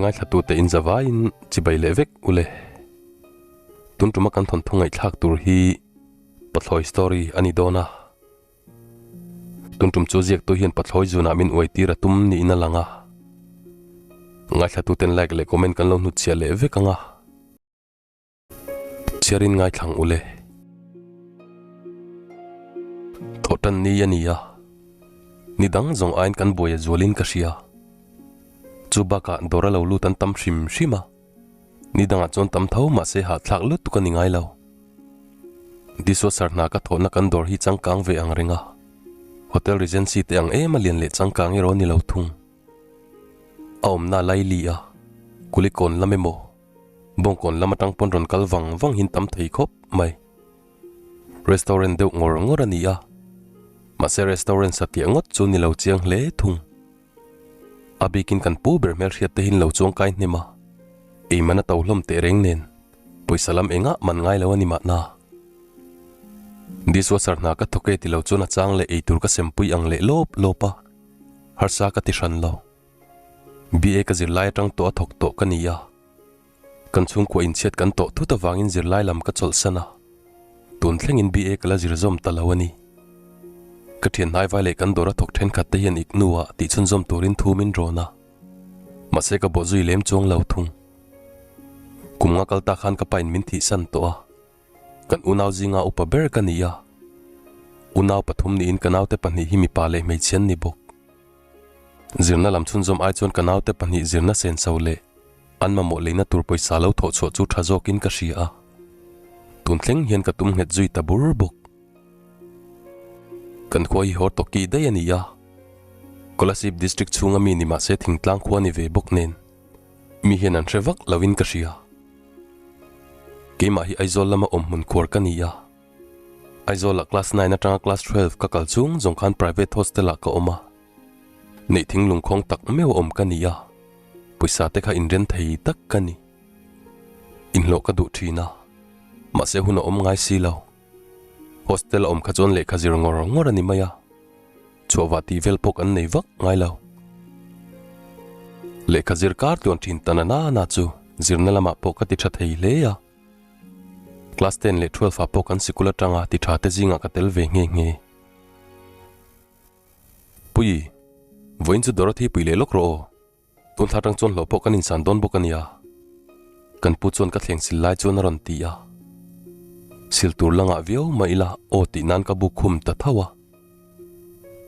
ngaithlatute in zavaiin chibai leh vek ule. Tun tuma kan thawnthu ngaihthlak tur hi Pathlawi story a ni dawn a. Tun tum chu ziaktu hian Pathlawi zunah min uai tir a tum niin a lang a. Ngaithlatuten like leh comment kan lo hnutchhiah leh vek ang a. Chhiarin ngaithlang ule. Thawhtan ni a ni a, ni dang zawng aiin kan buai a zualin ka hria. Chu bakah dawr a lo lut an tam hrim hrim a, ni dangah chuan tam tho mahse hahthlak lutuk a ni ngai lo. Dishwasher hna ka thawhna kan dawr hi changkang ve ang reng a, Hotel Regency te ang em a lian leh changkang erawh a ni lo thung. A awmna a laili a, Kulikawn lam emaw, Bawngkawn lam atang pawn rawn kal vang vang hin tam thei khawp mai. Restaurant deuh ngawr ngawr a ni a, mahse restaurant satliah ngawt chu ni lo chiang hle thung. A bikin kan pu ber hmelhriat te hin lo chuang kai hnem a, ei man a to hlawm teh reng nen pawisa lam engah man ngai lo a ni mahna. Dishwasher hna ka thawk e ti lo chuan a chang leh eitur ka sempui ang leh lawp lawp a, harsa ka ti hran lo. BA ka zirlai atang tawh a thawk tawh ka ni a. Kan chhungkua inchhiat kan tawh thut avangin zirlai lam ka chawlhsan a. Tun thlengin BA ka la zir zawm ta lo a ni. Ka thian hnaivai leh kan dawr a thawk thenkhat te hian iknu ah tih chhunzawm turin thu min rawn a. Mahse ka bawhzui lem chuang lo thung. Kum nga kal ta khan ka pain min thihsan tawh a. Kan unau zinga upa ber ka ni a. Unau pathum niin ka naute pahnih hi mipa leh hmeichhia an ni bawk. Zirna lam chhunzawm ai chuan ka naute pahnih zirna senso leh an mamawh leina tur pawisa lo thawh chhuah chu tha zawkin ka hria a. Tun thleng hian ka tum nghet zui ta bur bawk. Kan khua hi Hortoki daih a ni a. Kolasib District chhunga mi ni mahse thingtlang khua ni ve bawk nen mi hian an hre vak loin ka hria. Keimah hi Aizawl lama awm hmun khuar ka ni a. Aizawlah class nine atanga class 12 ka kal chung zawng khan private hostel ah ka awm a. Neih thing lungkhawng tak meuh a awm ka ni a, pawisa te kha inren thei tak ka ni. Inhlawh ka duh thin a, mahse hun a awm ngai si lo. Hostel a awm kha chuan lehkha zir ngawr ngawr a ni mai a, chhuahvah tih vel pawh kan nei vak ngai lo. Lehkha zir kar tluan thin ta na na chu zirna lamah pawh ka ti tha thei hle a. Class ten leh 12 ah pawh kan sikul atanga ti tha te zingah ka tel ve nghe nghe. Pui, vawiin chu Dorothy pui leh lawk rawh aw. Tun thla atang chuan hlawh pawh kan insan dawn bawk a nia. Kan pu chuan ka thleng sil lai chuan a rawn ti a. Sil tur langah viau mah ila aw tih nan ka buk khum ta tho a.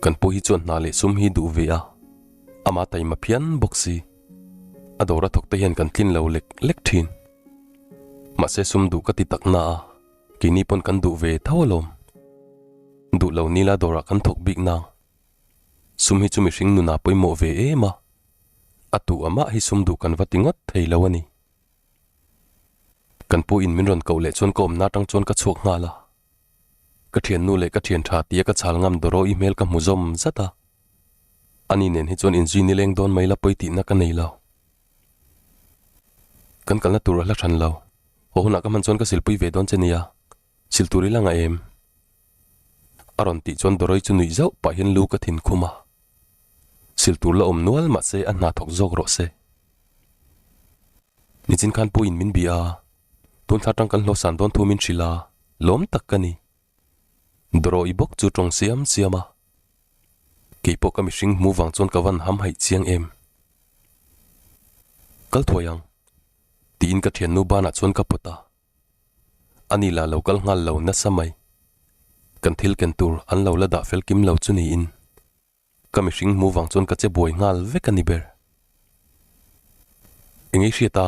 Kan pu hi chuan hna leh sum hi duh ve a, ama taima phian bawk si. A dawr a thawk te hian kan tlin lo lek lek thin. Mahse sum duh ka ti tak na a, keini pawn kan duh ve tho alawm. Duh lo nila dawrah kan thawk bik nang. Sum hi chu mihring nunah pawimawh ve em a, a tu amah hi sum duh kan va ti ngawt thei lo a ni. Kan pu in min rawn koh leh chuan ka awmna atang chuan ka chhuak nghal a. Ka thiannu leh ka thian tha tia ka chhal ngam Doro-i hmel ka hmu zawm zat a. Ani nen hi chuan inzui nileng dawn mai la pawi tihna ka nei lo. Kan kalna tur a hla hran lo. Haw hunah ka hman chuan ka silpui ve dawn che nia. Sil tur ila ngah em? A rawn tih chuan Doroi chu nuih zauh pah hian lu ka thin khum a. Sil tur la awm nual mahse a hna thawk zawk rawh se. Nichin khan pu in min bia a, tun thla tang kan hlawh san dawn thu min hrilh a, lawm tak ka ni. Doroi bawk chu tawng siam siam a. Keipawh ka mihring hmu vang chuan ka van ham haih chiang em. Kal thuai ang. Tiin ka thiannu banah chuan ka pawt a. Ani la lo kal nghal lo nasa mai. Kan thil ken tur an lo la dah fel kim lo chu niin. Ka mihring hmu vang chuan ka che buai nghal vek a ni ber. Engei hriat a?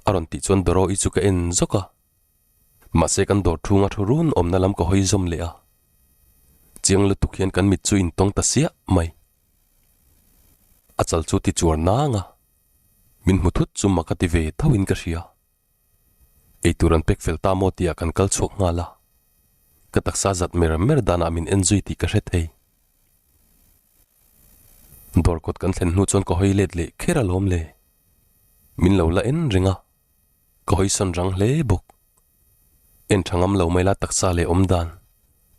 A rawn tih chuan Doro-i chu ka en zawk a. Mahse kan dawr thunga thu run awmna lam ka hawi zawm leh a. Chiang lutuk hian kan mit chu intawng ta siah mai. A chal chu ti chuar nang a, min hmu thut chu mak a ti ve tho in ka hria. Eitur an pek fel ta maw tih ah kan kal chhuak nghal a, ka taksa zat mer mer danah min en zui tih ka hre thei. Dawr kawt kan thlen hnu chuan ka hawi let leh kher alawm le. Min lo la en reng a, ka hawi sawn rang hle bawk. En tha ngam lo mai la taksa leh awm dan,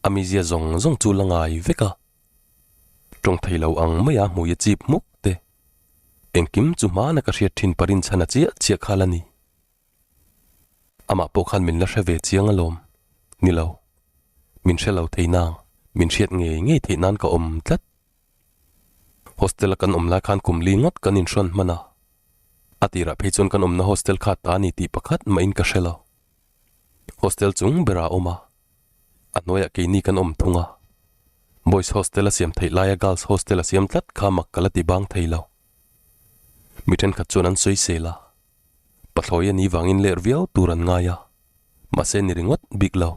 a mizia zawng zawng chu la ngai vek a. Tawng thei lo ang mai a hmui a chip hmuk te. Engkim chu hmana ka hriat thin parin chhan a chiah chiah kha la ni. Amah pawh khan min la hre ve chiang alawm. Ni lo. Min hre lo thei nang, min hriat ngei ngei theih nan ka awm tlat. Hostel a kan awm lai khan kum li ngawt kan inhrawn hman a. A tirah phei chuan kan awmna hostel kha ta ni tih pakhat mahin ka hre lo. Hostel chung berah a awm a, a hnuaiah keini kan awm thung a. Boys hostel a siam theih laia girls hostel a siam tlat kha mak ka la ti bang thei lo. Mi thenkhat chuan an sawi sel a, pathlawi a ni vangin ler viau tur an ngai a, mahse ni ringawt bik lo.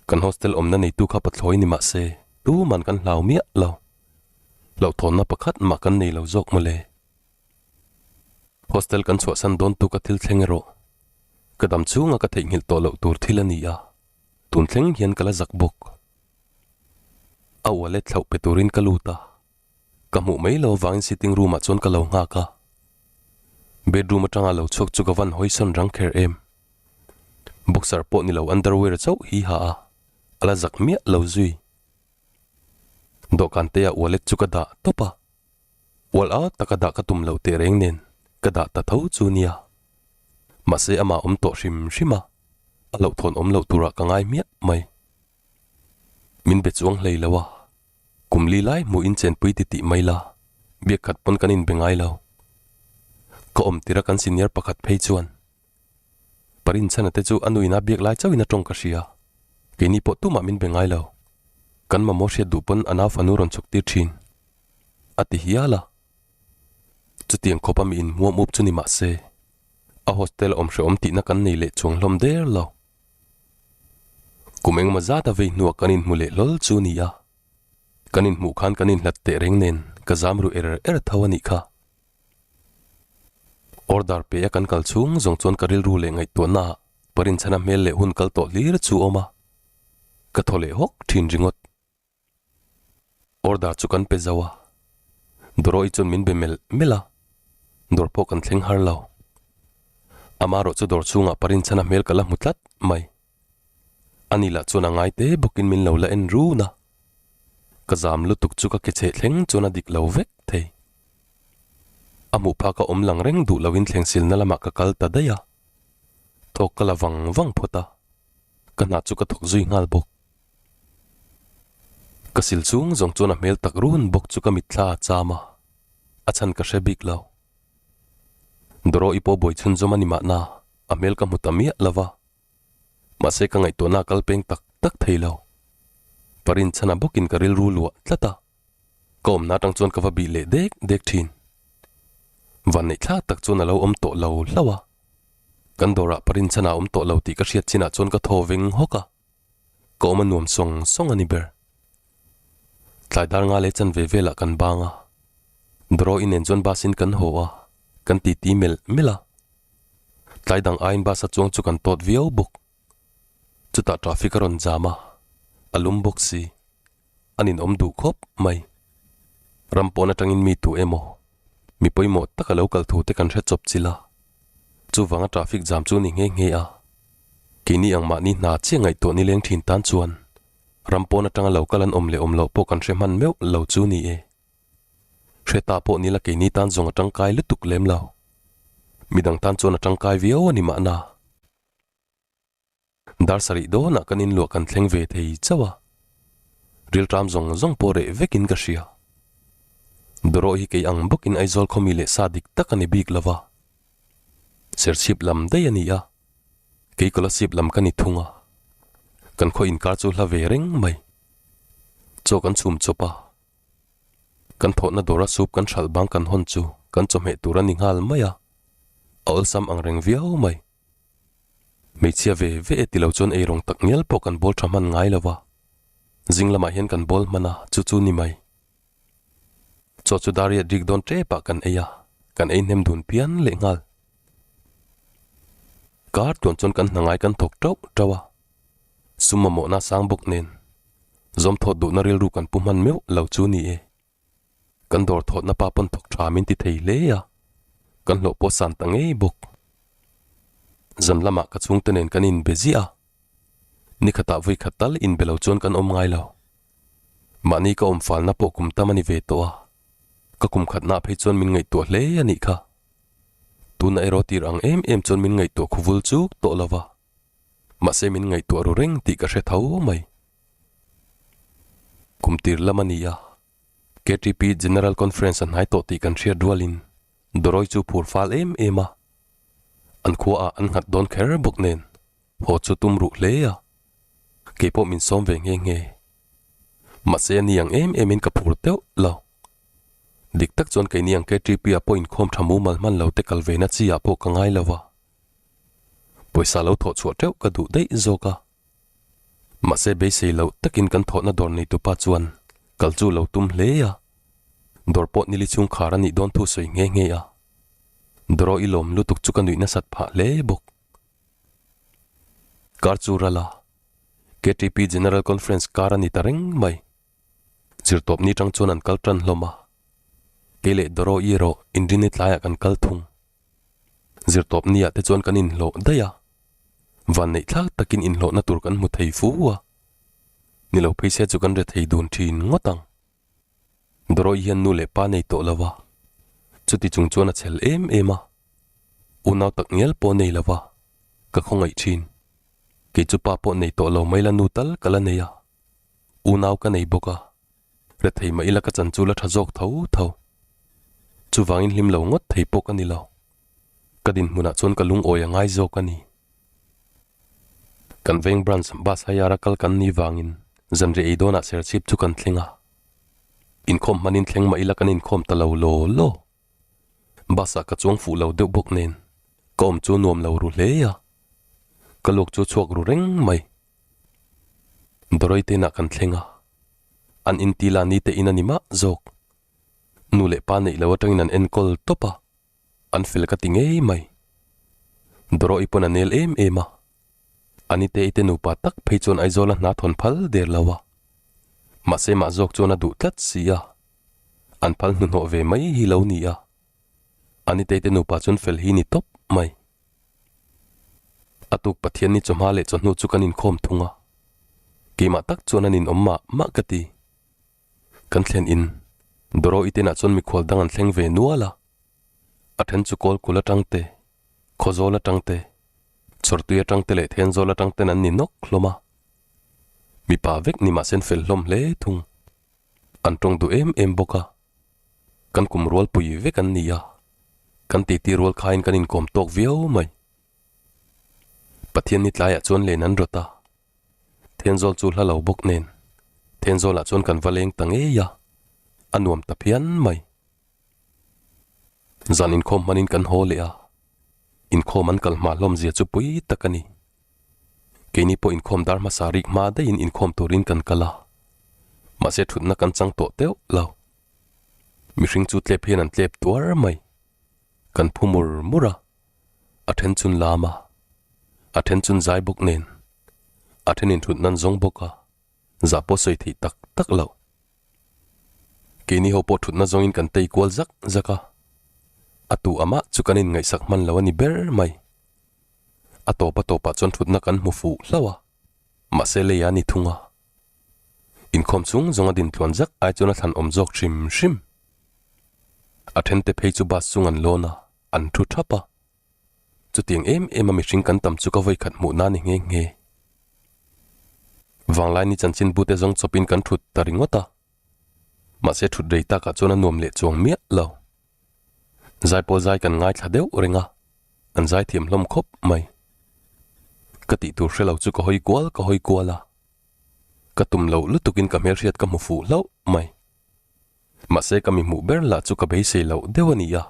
Kan hostel awmna neitu kha pathlawi ni mahse tuman kan hlau miah lo. Hlauhthawnna pakhat mah kan nei lo zawk mawle. Hostel kan chhuahsan dawn tu ka thil thleng erawh ka dam chhunga ka theihnghilh tawh loh tur thil a ni a, tun thleng hian ka la zak bawk. A wallet thlauh pe turin ka lut a, ka hmuh mai lo avangin sitting room ah chuan ka lo nghak a. Bedroom atanga lo chhuak chu ka van hawi sawn rang kher em. Boxer pawh ni lo underwear chauh hi ha a, a la zak miah lo zui. Dawhkan te ah wallet chu ka dah tawp a. Ual a taka dah ka tum loh teh reng nen ka dah ta tho chu nia. Mahse amah awm tawh hrim hrim a, a hlauhthawn awm loh turah ka ngai hmiah mai. Min be chuang hlei lo a, kum li lai hmuh in chenpui ti tih mai la, biak khat pawn kan inbe ngai lo. Ka awm tir a kan senior pakhat phei chuan Parinchhana te chu a nuin a biak lai chauhin a tawng ka hria. Keini pawh tumah min be ngai lo. Kan mamawh hriat duh pawn a nau fanu rawn chhuk tir thin. A ti hial a. Chutiang khawpa mi inhmuam up chu ni mah se, a hostel awm hrehawm tihna kan nei leh chuang hlawm der lo. Kum engemaw zat a vei hnuah kan inhmu leh hlawl chu ni a. Kan inhmuh khan kan inhlat teh reng nen ka zam ru er er tho a nih kha. Order pe a kan kal chhung zawng chuan ka rilru leh ngaihtuahna ah Parinchhana hmel leh hun kal tawh hlir chu awm a, ka thaw leh hawk thin ringawt. Order chu kan pe zo a, Doro-i chuan min be melh melh a, dawr pawh kan thleng har lo. Amarawh chu dawr chhungah Parinchhana hmel ka la hmu tlat mai. Ani lah chuan a ngai te bawkin min lo la en run a, ka zam lutuk chu ka ke chheh thleng chuan a dik lo vek thei. A hmuh phak a awm lang reng duh loin thleng silna lamah ka kal ta daih a, thawk ka la vang vang phawt a, ka hna chu ka thawk zui nghal bawk. Ka sil chung zawng chuan a hmel tak run bawk chu ka mitthla a cham a, a chhan ka hre bik lo. Doro i pawh buai chhunzawm a ni mahna a hmel ka hmu ta miah lo va, mahse ka ngaihtuahna a kal peng tak tak thei lo. Parinchhana bawkin ka rilru luah tlat a. Ka awmna atang chuan ka va bih leh dek dek thin. Vanneih thlak tak chuan a lo awm tawh lo hlauh a. Kan dawrah Parinchhana a awm tawh lo tih ka hriat chinah chuan ka thaw veng hawk a. Ka awm a nuam sawng sawng a ni ber. Tlai dar nga leh chanve velah kan bang a. Dawraw inen chuan bus in kan haw a, kan titi melh melh a. Tlai dang aiin bus a chuang chu kan tawt viau bawk. Chutah traffic a rawn jam a, a lum bawk si. An inawm duh khawp mai. Ram pawn atangin mi tu emaw, mi pawimawh tak a lo kal thu te kan hre chawp chil a. Chuvanga traffic jam chu ni nghe nghe a. Keini ang mahni hna chiah ngaihtuah nileng thin tan chuan ram pawn atanga lo kal an awm leh awm loh pawh kan hre hman meuh lo chu ni e. Hre ta pawh nila keini tan zawng a tangkai lutuk lem lo. Midang tan chuan a tangkai viau a ni mahna. Dar sarih dawnah kan inluah kan thleng ve thei chauh a, rilṭam zawng zawng pawh reh vekin ka hria. Dawrawh hi kei ang bawkin Aizawl khawmi leh sa dik tak a ni bik lo va, Serchhip lam daih a ni a, kei Kolasib lam ka ni thung a, kan khaw inkar chu hla ve reng mai. Chaw kan chhum chawp a, kan thawhna dawra soup kan hralh bang kan hawn chu kan chawhmeh tur a ni nghal mai a, a awlsam ang reng viau mai. Hmeichhia ve ve e ti lo chuan eirawng tak ngial pawh kan bawl tha hman ngai lo va, zing lamah hian kan bawl hman a, chu chu ni mai. Chaw chu dariat rik dawn tep ah kan ei a, kan ei hnem dun pian leh nghal. Kar tuan chuan kan hna ngai kan thawk tauh tauh a, sum mamawhna sang bawk nen zawm thawt duhna rilru kan pu hman meuh lo chu ni e. Kan dawr thawtna pa pawn thawk tha min ti thei hle a, kan hlawh pawh san ta ngei bawk. Zan lamah ka chhungte nen kan inbe ziah a, nikhatah vawi khat tal inbe lo chuan kan awm ngai lo. Mahni ka awm falna pawh kum tam a ni ve tawh a, Ka kum khatna phei chuan min ngaihtuah hle a nih kha. Tuna erawh tir ang em em chuan min ngaihtuah khuvul chuk tawh lo va. Mahse min ngaihtuah ru reng tih ka hre tho mai. Kum tir lam a ni a, KTP General Conference a hnai tawh tih kan hriat rualin Dawrawi chu phur fal em em a. An khuaah an nghat dawn kher bawk nen haw chu tum ruh hle a. Kei pawh min sawm ve nghe nghe. Mahse a ni ang em emin ka phur teuh lo. Dik tak chuan keini ang KTP ah pawh inkhawm tha mumal hman lo te kal ve na chi ah pawh ka ngai lo a. Pawisa lo thawh chhuah teuh ka duh daih zawk a. Mahse beisei loh takin kan thawhna dawr neitupa chuan kal chu lo tum hle a. Dawr pawh nili chhung khar a nih dawn thu sawi nghe nghe a. Dawraw i lawm lutuk chu ka nuih nasat phah hle bawk. Kar chu ral a, KTP General Conference kar a ni ta reng mai. Zirtawpni tang chuan an kal tan hlawm a, kei leh Doro-i erawh inrini tlaiah kan kal thung. Zirtawpniah te chuan kan inhlawh daih a, vanneih thlak takin inhlawhna tur kan hmu thei fu a, ni lo phei se chu kan re thei dun thin ngawt ang. Doro-i hian nu leh pa nei tawh lo a, chuti chung chuan a chhel em em a, unau tak ngial pawh nei lo a, ka khawngaih thin. Kei chu pa pawh nei tawh lo mai la nu tal ka la nei a. Unau ka nei bawk a, rethei mah ila ka chan chu la tha zawk tho tho. Chuvangin hlim lo ngawt thei pawh ka ni lo. Ka dinhmunah chuan ka lungawi a ngai zawk a ni. Kan veng branch bus hire a kal kan ni vangin zanriah ei dawnah serchhip chu kan thleng a. Inkhawm hmanin thleng mah ila kan inkhawm ta lo law law. Bus ah ka chuang fuh lo deuh bawk nen ka awm chu nuam lo ru hle a. Ka luak chu chhuak ru reng mai. Dawrei te inah kan thleng a, an inti la ni te in a ni mah zawk. Nu leh pa neih lo atangin an enkawl tawp a, an fel ka ti ngei mai. Dawrei pawn a nel em em a, Anite i te nupa tak phei chuan Aizawl a hna thawn phal der lo a, mahse mah zawk chuan a duh tlat si a, an phal hnuhnawh ve mai hi lo ni a, Anite i te nupa chuan fel hi ni tawp mai. A tuk Pathian ni chawhma leh chawhnu chu kan inkhawm thung a, keimah tak chuan an inawm mah mah ka ti. Kan thlen in, Doro-i te inah chuan mikhual dang an thleng ve nual a, a then chu Kawlkul atang te, Khawzawl atang te, Chawrtui atang te leh Thenzawl atang ten an ni nawk hlawm a. Mipa vek ni mahse an fel hlawm hle thung. An tawng duh em em bawk a, kan kum rualpui vek an ni a. Kan titi rual khain kan inkawm tawk viau mai. Pathian ni tlaiah chuan len an rawt a, Thenzawl chu hla lo bawk nen Thenzawlah chuan kan va leng ta ngei a, a nuam ta phian mai. Zan inkhawm hmanin kan haw leh a, inkhawm an kal hma hlawm zia chu pui tak a ni. Keini pawh inkhawm dar hmasa rik hma daihin inkhawm turin kan kal a, mahse thutna kan chang tawh teuh lo. Mihring chu tlep hian an tlep tuar mai. Kan phu mur mur a, a then chun lam a, a then chun zai bawk nen, a then inthut nan zawng bawk a, zah pawh sawi theih tak tak loh. Keini ho pawh thutna zawngin kan tei kual zak zak a, a tu amah chu kan inngaihsak hman lo a ni ber mai. A tawp a tawpah chuan thutna kan hmu fuh hlauh a, mahse lei a ni thung a. Inkhawm chung zawng a din tluan zak ai chuan a thlan awm zawk hrim hrim. A thente phei chu bus chung an lawn a, an thu thap a. Chutiang em em a mihring kan tam chu ka vawi khat hmuh na ni nghe nghe. Vanglai ni chanchin bute zawng chawpin kan thut ta ringawt a. Mahse thut rei takah chuan a nuam leh chuang miah lo. Zaipawl zai kan ngaithla deuh reng a, an zaithiam hlawm khawp mai. Ka tih tur hre lo chu ka hawi kual ka hawi kual a. Ka tum loh lutukin ka hmelhriat ka hmu fuh hlauh mai. Mahse ka mi hmuh ber lah chu ka beisei loh deuh a ni a.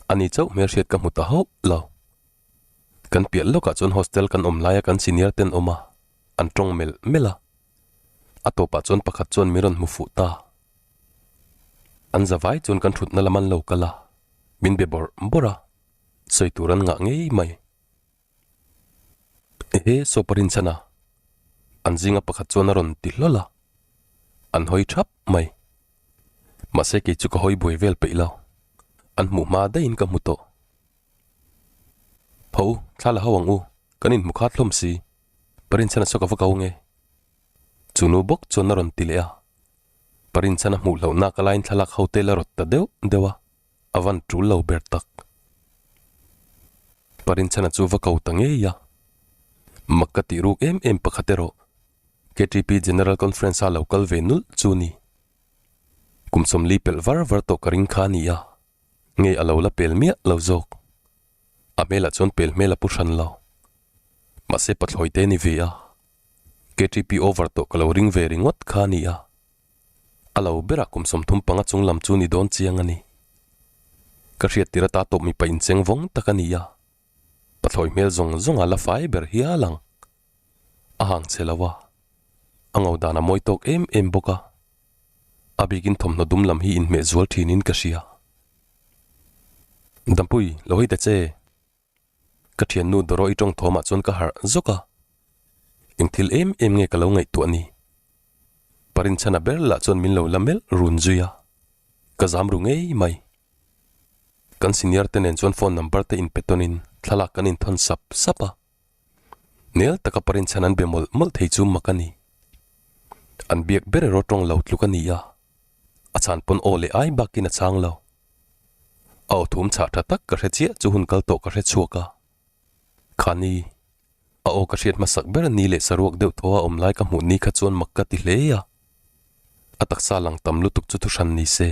Ani chauh hmelhriat ka hmu ta hauh lo. Kan piah lawkah chuan hostel kan awm laia kan senior ten awm a, an tawng melh melh a. A tawpah chuan pakhat chuan min rawn hmu fuh ta. An zavai chuan kan thutna lam an lo kal a, min be bawrh bawrh a, sawi tur an ngah ngei mai. Ehe, saw pa rinchhan a, an zinga pakhat chuan a rawn ti hlawl a, an hawi thap mai. Mahse kei chu ka hawi buai vel peih lo, an hmuh hma daihin ka hmu tawh. Tho, thla la ho ang u, kan inhmu khat hlawm si, pa rinchhan a saw ka va kau nge? Chu nu bawk chuan a rawn ti leh a. Parinchhana hmuh hlauhna ka lain thlalak ho te la rawt ta deuh deuh a, a van tul lo ber tak. Parinchhana chu va ko ta ngei a, mak ka tih ruk em em pakhat erawh KTP General Conference a lo kal ve nulh chu ni. Kum sawmli pelh var var tawh ka ring kha a ni a, nge a lo la pel miah lo zawk. A hmelah chuan pel hmel a pu hran lo. Mahse pathlawi te ni ve a, KTP over tawh ka lo ring ve ringawt kha a ni a. A lo berah kum 35 chung lam chu ni dawn chiang a ni. Ka hriat tir ata tawp mipa incheng vawng tak a ni a, pathlawi hmel zawng zawng a la fai ber hial ang. A hang che lo a, a ngo dan a mawi tawk em em bawk a. A bikin thawmhnaw dum lam hi inhmeh zual thinin ka hria. Dampui, lo hei ta che. Ka thiannu Doro i tawng thawmah chuan ka harh zawk a, eng thil em em nge ka lo ngaihtuah ni? Parinchhana ber lah chuan min lo la melh run zui a, ka zam ru ngei mai. Kan senior te nen chuan phone number te inpe tawnin thlalak kan inthawn sap sap a, nel taka Parinchhan an be mawlh mawlh thei chu mak a ni. An biak ber erawh tawng lo tluk a ni a, a chhan pawn aw leh ai bakin a chhang lo. A aw thum chhah tha tak ka hre chiah chu hun kal tawh ka hre chhuak a. Khani, a aw ka hriat hmasak ber ni leh saruak deuh thaw a awm lai ka hmuh ni kha chuan mak ka ti hle a. A taksa lang tam lutuk chu thuhran ni se.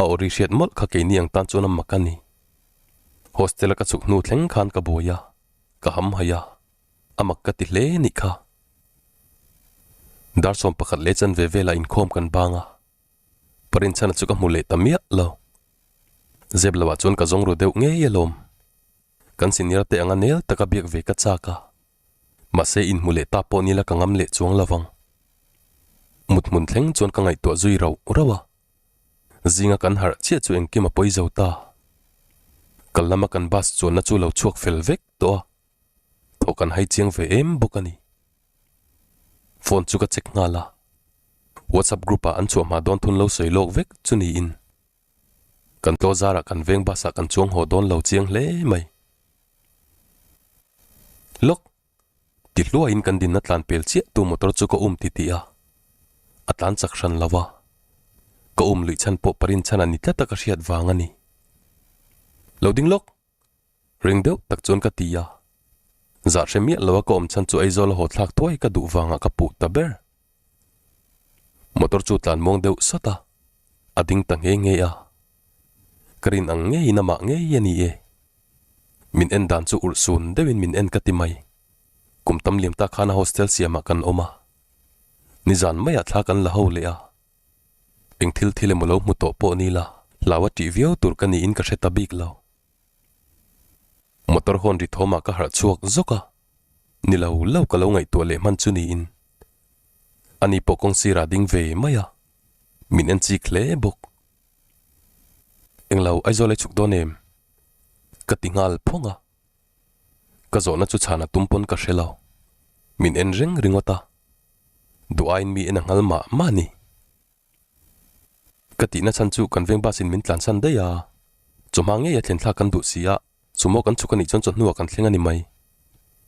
A aw ri hriat mawlh kha keini ang tan chuan a mak a ni. Hostel a ka chhuk hnu thleng khan ka buai a, ka ham haih a, a mak ka ti hle nih kha. Dar 11 leh chanve velah inkhawm kan bang a. Parinchhana chu ka hmu leh ta miah lo. Zep lohah chuan ka zawng ru deuh ngei alawm. Kan senior te anga nel taka biak ve ka chak a. Mahse inhmu leh ta pawh nila ka ngam leh chuang lo vang. Mut hmun thleng chuan ka ngaihtuah zui rauh rauh a. Zinga kan harh chiah chu engkim a pawi zo ta. Kal lama kan bus chuanna chu lo chhuak fel vek tawh a. Thawh kan hai chiang ve em bawk a ni. Phone chu ka check nghal a. WhatsApp group ah an chhuah hma dawn thun lo sawi lawk vek chu niin. Kan tlaw zarah kan veng bus ah kan chuang haw dawn lo chiang hle mai. Lawk! Ti hluaiin kan dinna tlan pel chiah tu motor chu ka um ti tih a. A tlan chak hran lo a. Ka um luih chhan pawh parin chhan a ni tlat a ka hriat vang a ni. Lo ding lawk! Ring deuh tak chuan ka ti a. Zah hre miah lo a ka awm chhan chu Aizawl a haw thlak thuai ka duh vangah ka puh ta ber. Motor chu tlan muang deuh sawt a, a ding ta nghe nghe a. Ka rin ang ngeiin amah ngei a ni e. Min en dan chu urh sun deuhin min en ka ti mai. Kum tam liam ta khan a hostel siamah kan awm a. Nizan maiah thla kan la ho leh a. Eng thil thil emaw lo hmu tawh pawh ni la, hlau a tih viau tur ka niin ka hre ta bik lo. Motor hawn ri thawmah ka harh chhuak zawk a, ni lo lo ka lo ngaihtuah leh hman chu niin. Ani pawh kawng sirah ding ve mai a, min en chik hle bawk. Englo Aizawl ei chhuk dawn em? Ka ti nghal phawng a. Ka zawhna chu chhan a tum pawn ka hre lo. Min en reng ringawt a, duh aiin mi en a nghal mah mah a ni. Ka tihna chhan chu kan veng bus in min tlansan daih a, chawhma ngei a thlen thlak kan duh si a, sumo kan chhuk a nih chuan chawhnuah kan thleng a ni mai,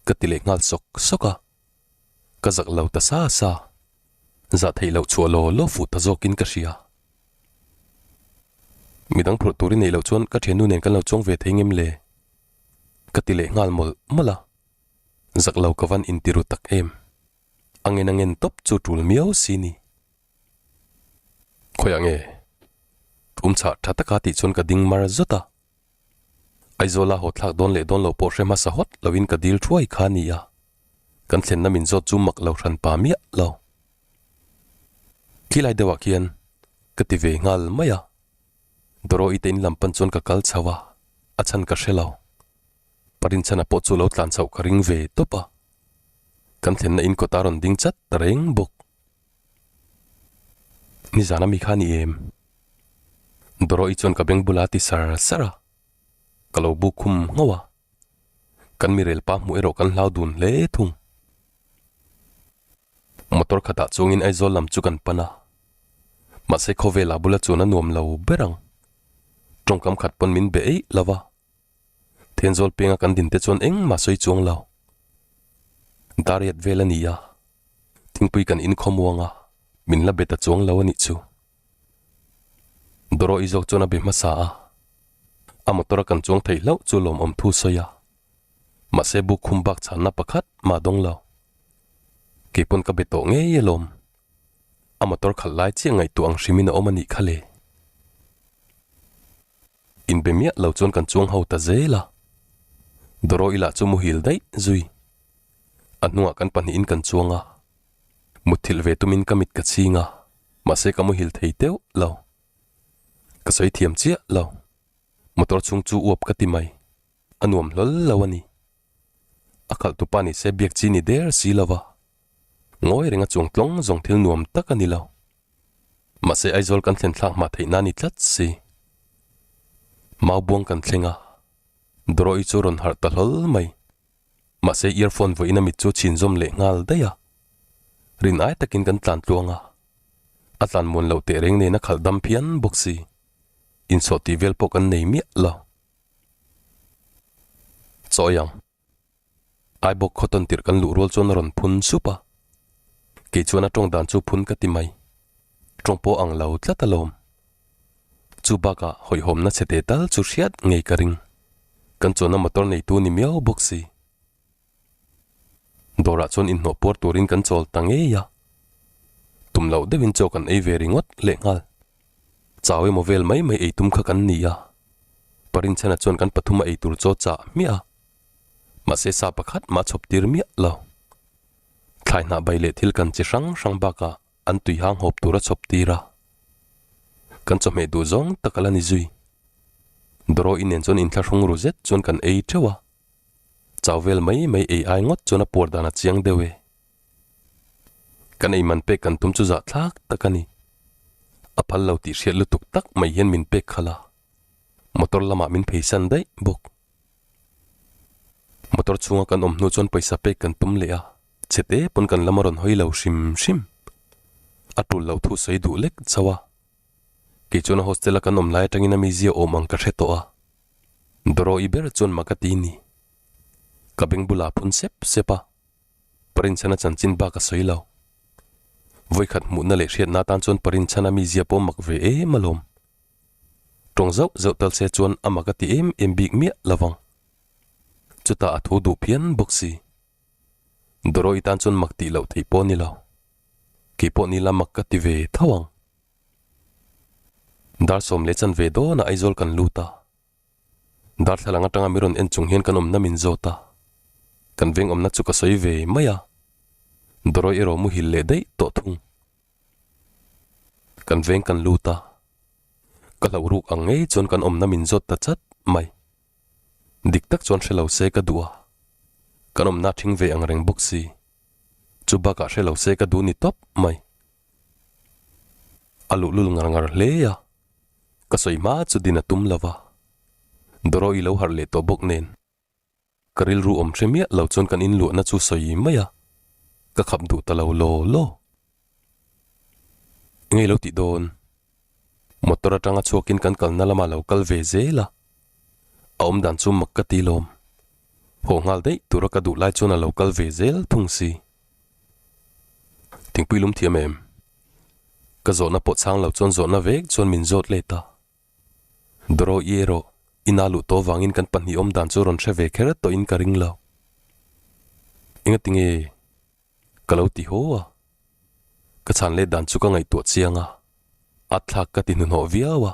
ka ti leh nghal sawk sawk a. Ka zak lo ta sa sa, zah theih loh chhuah law law fuh ta zawkin ka hria. Midang phurh tur i neih loh chuan ka thiannu nen kan lo chuang ve thei ngem le? Ka ti leh nghal mawlh mawlh a, zak lo ka van intiru tak em. A ngen a ngen tawp chu tul miau si ni. Khawiah nge? Thum chhah tha taka tih chuan ka ding mar zawt a. Aizawla haw thlak dawn leh dawn lo pawh hre hmasa hawt loin ka dil thuai kha a ni a. Kan thlenna min zawt chu mak lo hran pa miah lo. Khilai deuhah khian ka ti ve nghal mai a. Doro-i te in lam pan chuan ka kal chho a, a chhan ka hre lo. Parinchhana pawh chu lo tlan chhoh ka ring ve tawp a. Kan thlenna in kawta rawn ding chat ta reng bawk. Nizan ami kha ni em? Doro-i chuan ka beng bula ti sar sar a, ka lo buk khum nghauh a. Kan mi rel pa hmuh erawh kan hlau dun hle thung. Motor khatah chuangin Aizawl lam chu kan pan a, mahse khawvela bula chuan a nuam lo ber ang. Tawngkam khat pawn min be eih lo va, Thenzawl penga kan din te chuan engmah sawi chuang lo. Dariat vel a ni a, thingpui kan inkhawmuang a, min la be ta chuang lo a nih chu. Doro-i zawk chuan a be hmasa a, a motor a kan chuang theih hlauh chu lawmawm thu sawi a, mahse buk khum bak chhanna pakhat mah dawng lo. Kei pawn ka be tawh ngei alawm. A motor khalh lai chiah ngaihtuah ang hrimin a awm a nih kha le. Inbe miah lo chuan kan chuang ho ta zel a. Doro-i lah chu muhil daih zui. A hnungah kan pahnihin kan chuang a. Mutthilh ve tumin ka mit ka chhing a, mahse ka muhil thei teuh lo. Ka sawi thiam chiah lo. Motor chhung chu uap ka ti mai. A nuam hlawl lo a ni. A khalh tupa ni se biak chi ni der si lo va. Ngawi renga chuang tlawng zawng thil nuam tak a ni lo. Mahse Aizawl kan thlen thlak hma theih na ni tlat si. Maubuang kan thleng a, Doro-i chu rawn harh ta hlawl mai. Mahse earphone vawiin a mit chu chhin zawm leh nghal daih a. Rin ai takin kan tlan tluang a. A tlan muan loh teh reng nen a khalh dam phian bawk si. Insawh tih vel pawh kan nei miah lo. Chawi ang. Aibawk khaw tawn tirh kan luh rual chuan a rawn phun sup a. Kei chuan a tawng dan chu phun ka ti mai. Tawng pawh ang lo tlat alawm. Chu bakah hawihhawmna chhe te tal chu hriat ngei ka ring. Kan chuanna motor neitu ni miau bawk si. Dawrah chuan inhnawh puar turin kan chawl ta ngei a. Tum loh deuhin chaw kan ei ve ringawt lehnghal. Chau emaw vel mai mai ei tum kha kan ni a. Parinchhana chuan kan pathuma ei tur chaw chah hmiah a. Mahse sa pakhat mah chhawp tir miah lo. Thlai hnah bai leh thil kan chi hrang hrang bakah an tui hang hawp tur a chhawp tir a. Kan chawhmeh duh zawng tak a la ni zui. Doro inen chuan inthlahrung ru zet chuan kan ei teuh a. Chau vel mai mai ei ai ngawt chuan a puar dan a chiang deuh e. Kan ei man pek kan tum chu zah thlak tak a ni. A phal lo tih hriat lutuk tak mai hian min pek khalh a. Motor lamah min pheisan daih bawk. Motor chhunga kan awm hnu chuan pawisa pek kan tum leh a, chhe te pawn kan lam a rawn hawi lo hrim hrim. A tul lo thu sawi duh lek chauh a. Kei chuan a hostel a kan awm lai atangin a mizia awm ang ka hre tawh a. Doro-i ber chuan mak a ti ni. Ka beng bulah a phun sep sep a, Parinchhana chanchin bak a sawi lo. Vawikhat hmuhna leh hriatna atan chuan Parinchhana mizia pawh mak ve em alawm. Tawng zauh zauh tal se chuan a mak a ti em em bik miah lo vang. Chutah a thu duh phian bawk si. Doro-i tan chuan mak tih loh theih pawh a ni lo. Kei pawh ni la mak ka ti ve tho ang. Dar 10 leh chanve dawnah Aizawl kan lut a. Darthlalang atanga mi rawn en chung hian kan awmna min zawt a. Kan veng awmna chu ka sawi ve mai a. Doro-i erawh muhil leh daih tawh thung. Kan veng kan lut a, ka hlauh ruk ang ngei chuan kan awmna min zawt ta chat mai. Dik tak chuan hre lo se ka duh a, kan awmna a thing ve ang reng bawk si. Chu bakah hre lo se ka duh ni tawp mai. A luhlul ngar ngar hle a, ka sawi hma chu din a tum lo va, Doro-i lo harh leh tawh bawk nen. Ka rilru awm hre miah lo chuan kan inluahna chu sawi mai a, ka khap duh ta lo law law. Engei lo tih dawn? Motor atanga chhuakin kan kalna lamah lo kal ve zel a, a awm dan chu mak ka ti lawm. Haw nghal daih tura ka duh lai chuan a lo kal ve zel thung si. Thingpui lum thiam em? Ka zawhna pawh chhang lo chuan zawhna vek chuan min zawt let a. Doro i erawh ina luh tawh vangin kan pahnih awm dan chu rawn hre ve kher tawhin ka ring lo. Engati nge ka lo ti haw a? Ka chhan let dan chu ka ngaihtuah chiang a, a thlak ka ti hnuhnawh viau a.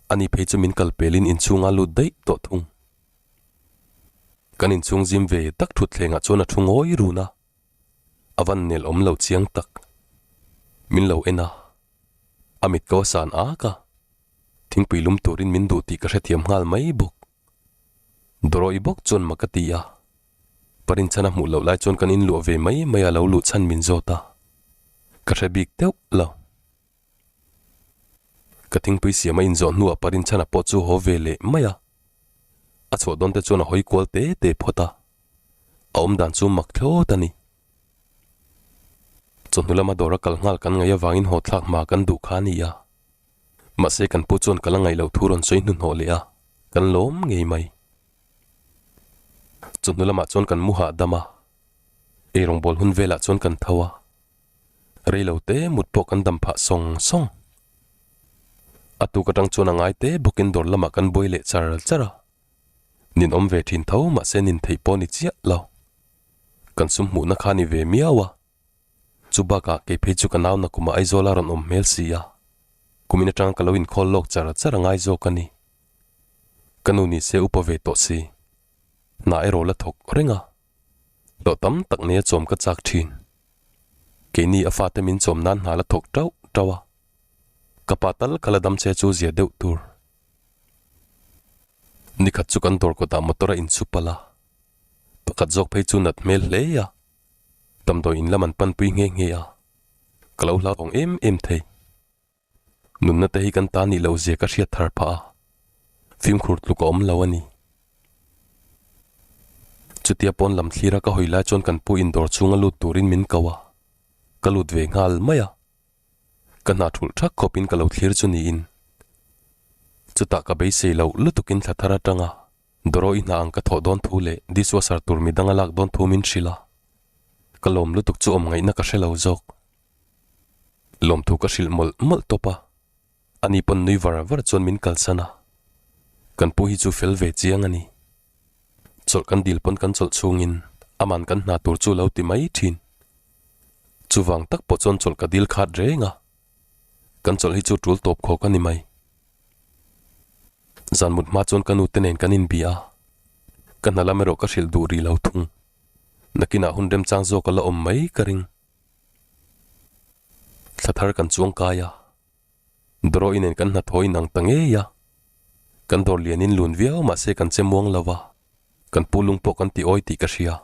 Ani phei chu min kal pelin inchhunga lut daih tawh thung. Kan inchhung zim ve tak thutthlengah chuan a thu ngawi run a, a van nel awm lo chiang tak. Min lo en a. A mit ko a san ak a, thingpui lum turin min duh tih ka hrethiam nghal mai bawk. Doro-i bawk chuan mak a ti a, Parinchhana hmuh loh lai chuan kan inluah ve mai mai a lo luh chhan min zawt a, ka hre bik deuh lo. Ka thingpui siam a inzawh hnuah Parinchhana pawh chu haw ve leh mai a, a chhuah dawn te chuan a hawi kual te te phawt a, a awmdan chu mak thlawt a ni. Chawhnu lama dawr a kal nghal kan ngaih avangin haw thlak hma kan duh kha a ni a. Mahse kan pu chuan ka la ngaih loh thu rawn sawi hnuhnawh leh a, kan lawm ngei mai. Chawhnu lamah chuan kan mu hahdam a, eirawngbawl hun velah chuan kan tho a, rei lo te mut pawh kan dam phah sawng sawng. A tuk atang chuan a ngai te bawkin dawr lamah kan buai leh char char a. Nin awm ve thin tho mahse nin theih pawh ni chiah lo. Kan sum hmuhna kha ni ve miau a. Chu bakah kei phei chu ka nau na kumah Aizawl a rawn awm hmel si a. Kumin atang ka lo inkhawl lawk char char a ngai zawk a ni. Ka nu ni se upa ve tawh si. Hna erawh la thawk reng a. Hlawh tam tak neia chawm ka chak thin. Keini a fate min chawm nan hna la thawk tauh tauh a. Ka pa tal kha la dam che chu zia deuh tur. Nikhat chu kan dawr kawtah motor a inchhu palh a. Pakhat zawk phei chu nat hmel hle a. Damdawi in lam an panpui nghe nghe a. Ka lo hlauhawng em em thei. Nunna te hi kan ta nih loh zia ka hriat thar phah a, fimkhur tluk a awm lo a ni. Chutia pawn lam thlira ka hawi lai chuan kan pu in dawr chhunga lut turin min ko a, ka lut ve nghal mai a. Ka hna thulh thak khawpin ka lo thlir chu niin. Chutah ka beisei loh lutukin thla thar atanga Doro i hna ang ka thawh dawn thu leh dishwasher tur midang a lak dawn thu min hrilh a, ka lawm lutuk chu awm ngaihna ka hre lo zawk. Lawmthu ka hrilh mawlh mawlh tawp a, ani pawn nui var var chuan min kalsan a, kan pu hi chu fel ve chiang a ni. Chawlh kan dil pawn kan chawlh chhungin aman kan hna tur chu lo ti mai thin. Chuvang tak pawh chuan chawlh ka dil khat reng a, kan chawlh hi chu tul tawp khawk a ni mai. Zan mut hma chuan ka nu te nen kan inbia a, ka hna lam erawh ka hrilh duh rih lo thung. Nakinah hun remchang zawk a la awm mai ka ring. Thla thar kan chuang kai a, Doro-i nen kan hnathawh inang ta ngei a. Kan dawr lianin lun viau mahse kan che muang lo va, kan pu lung pawh kan ti awi tih ka hria.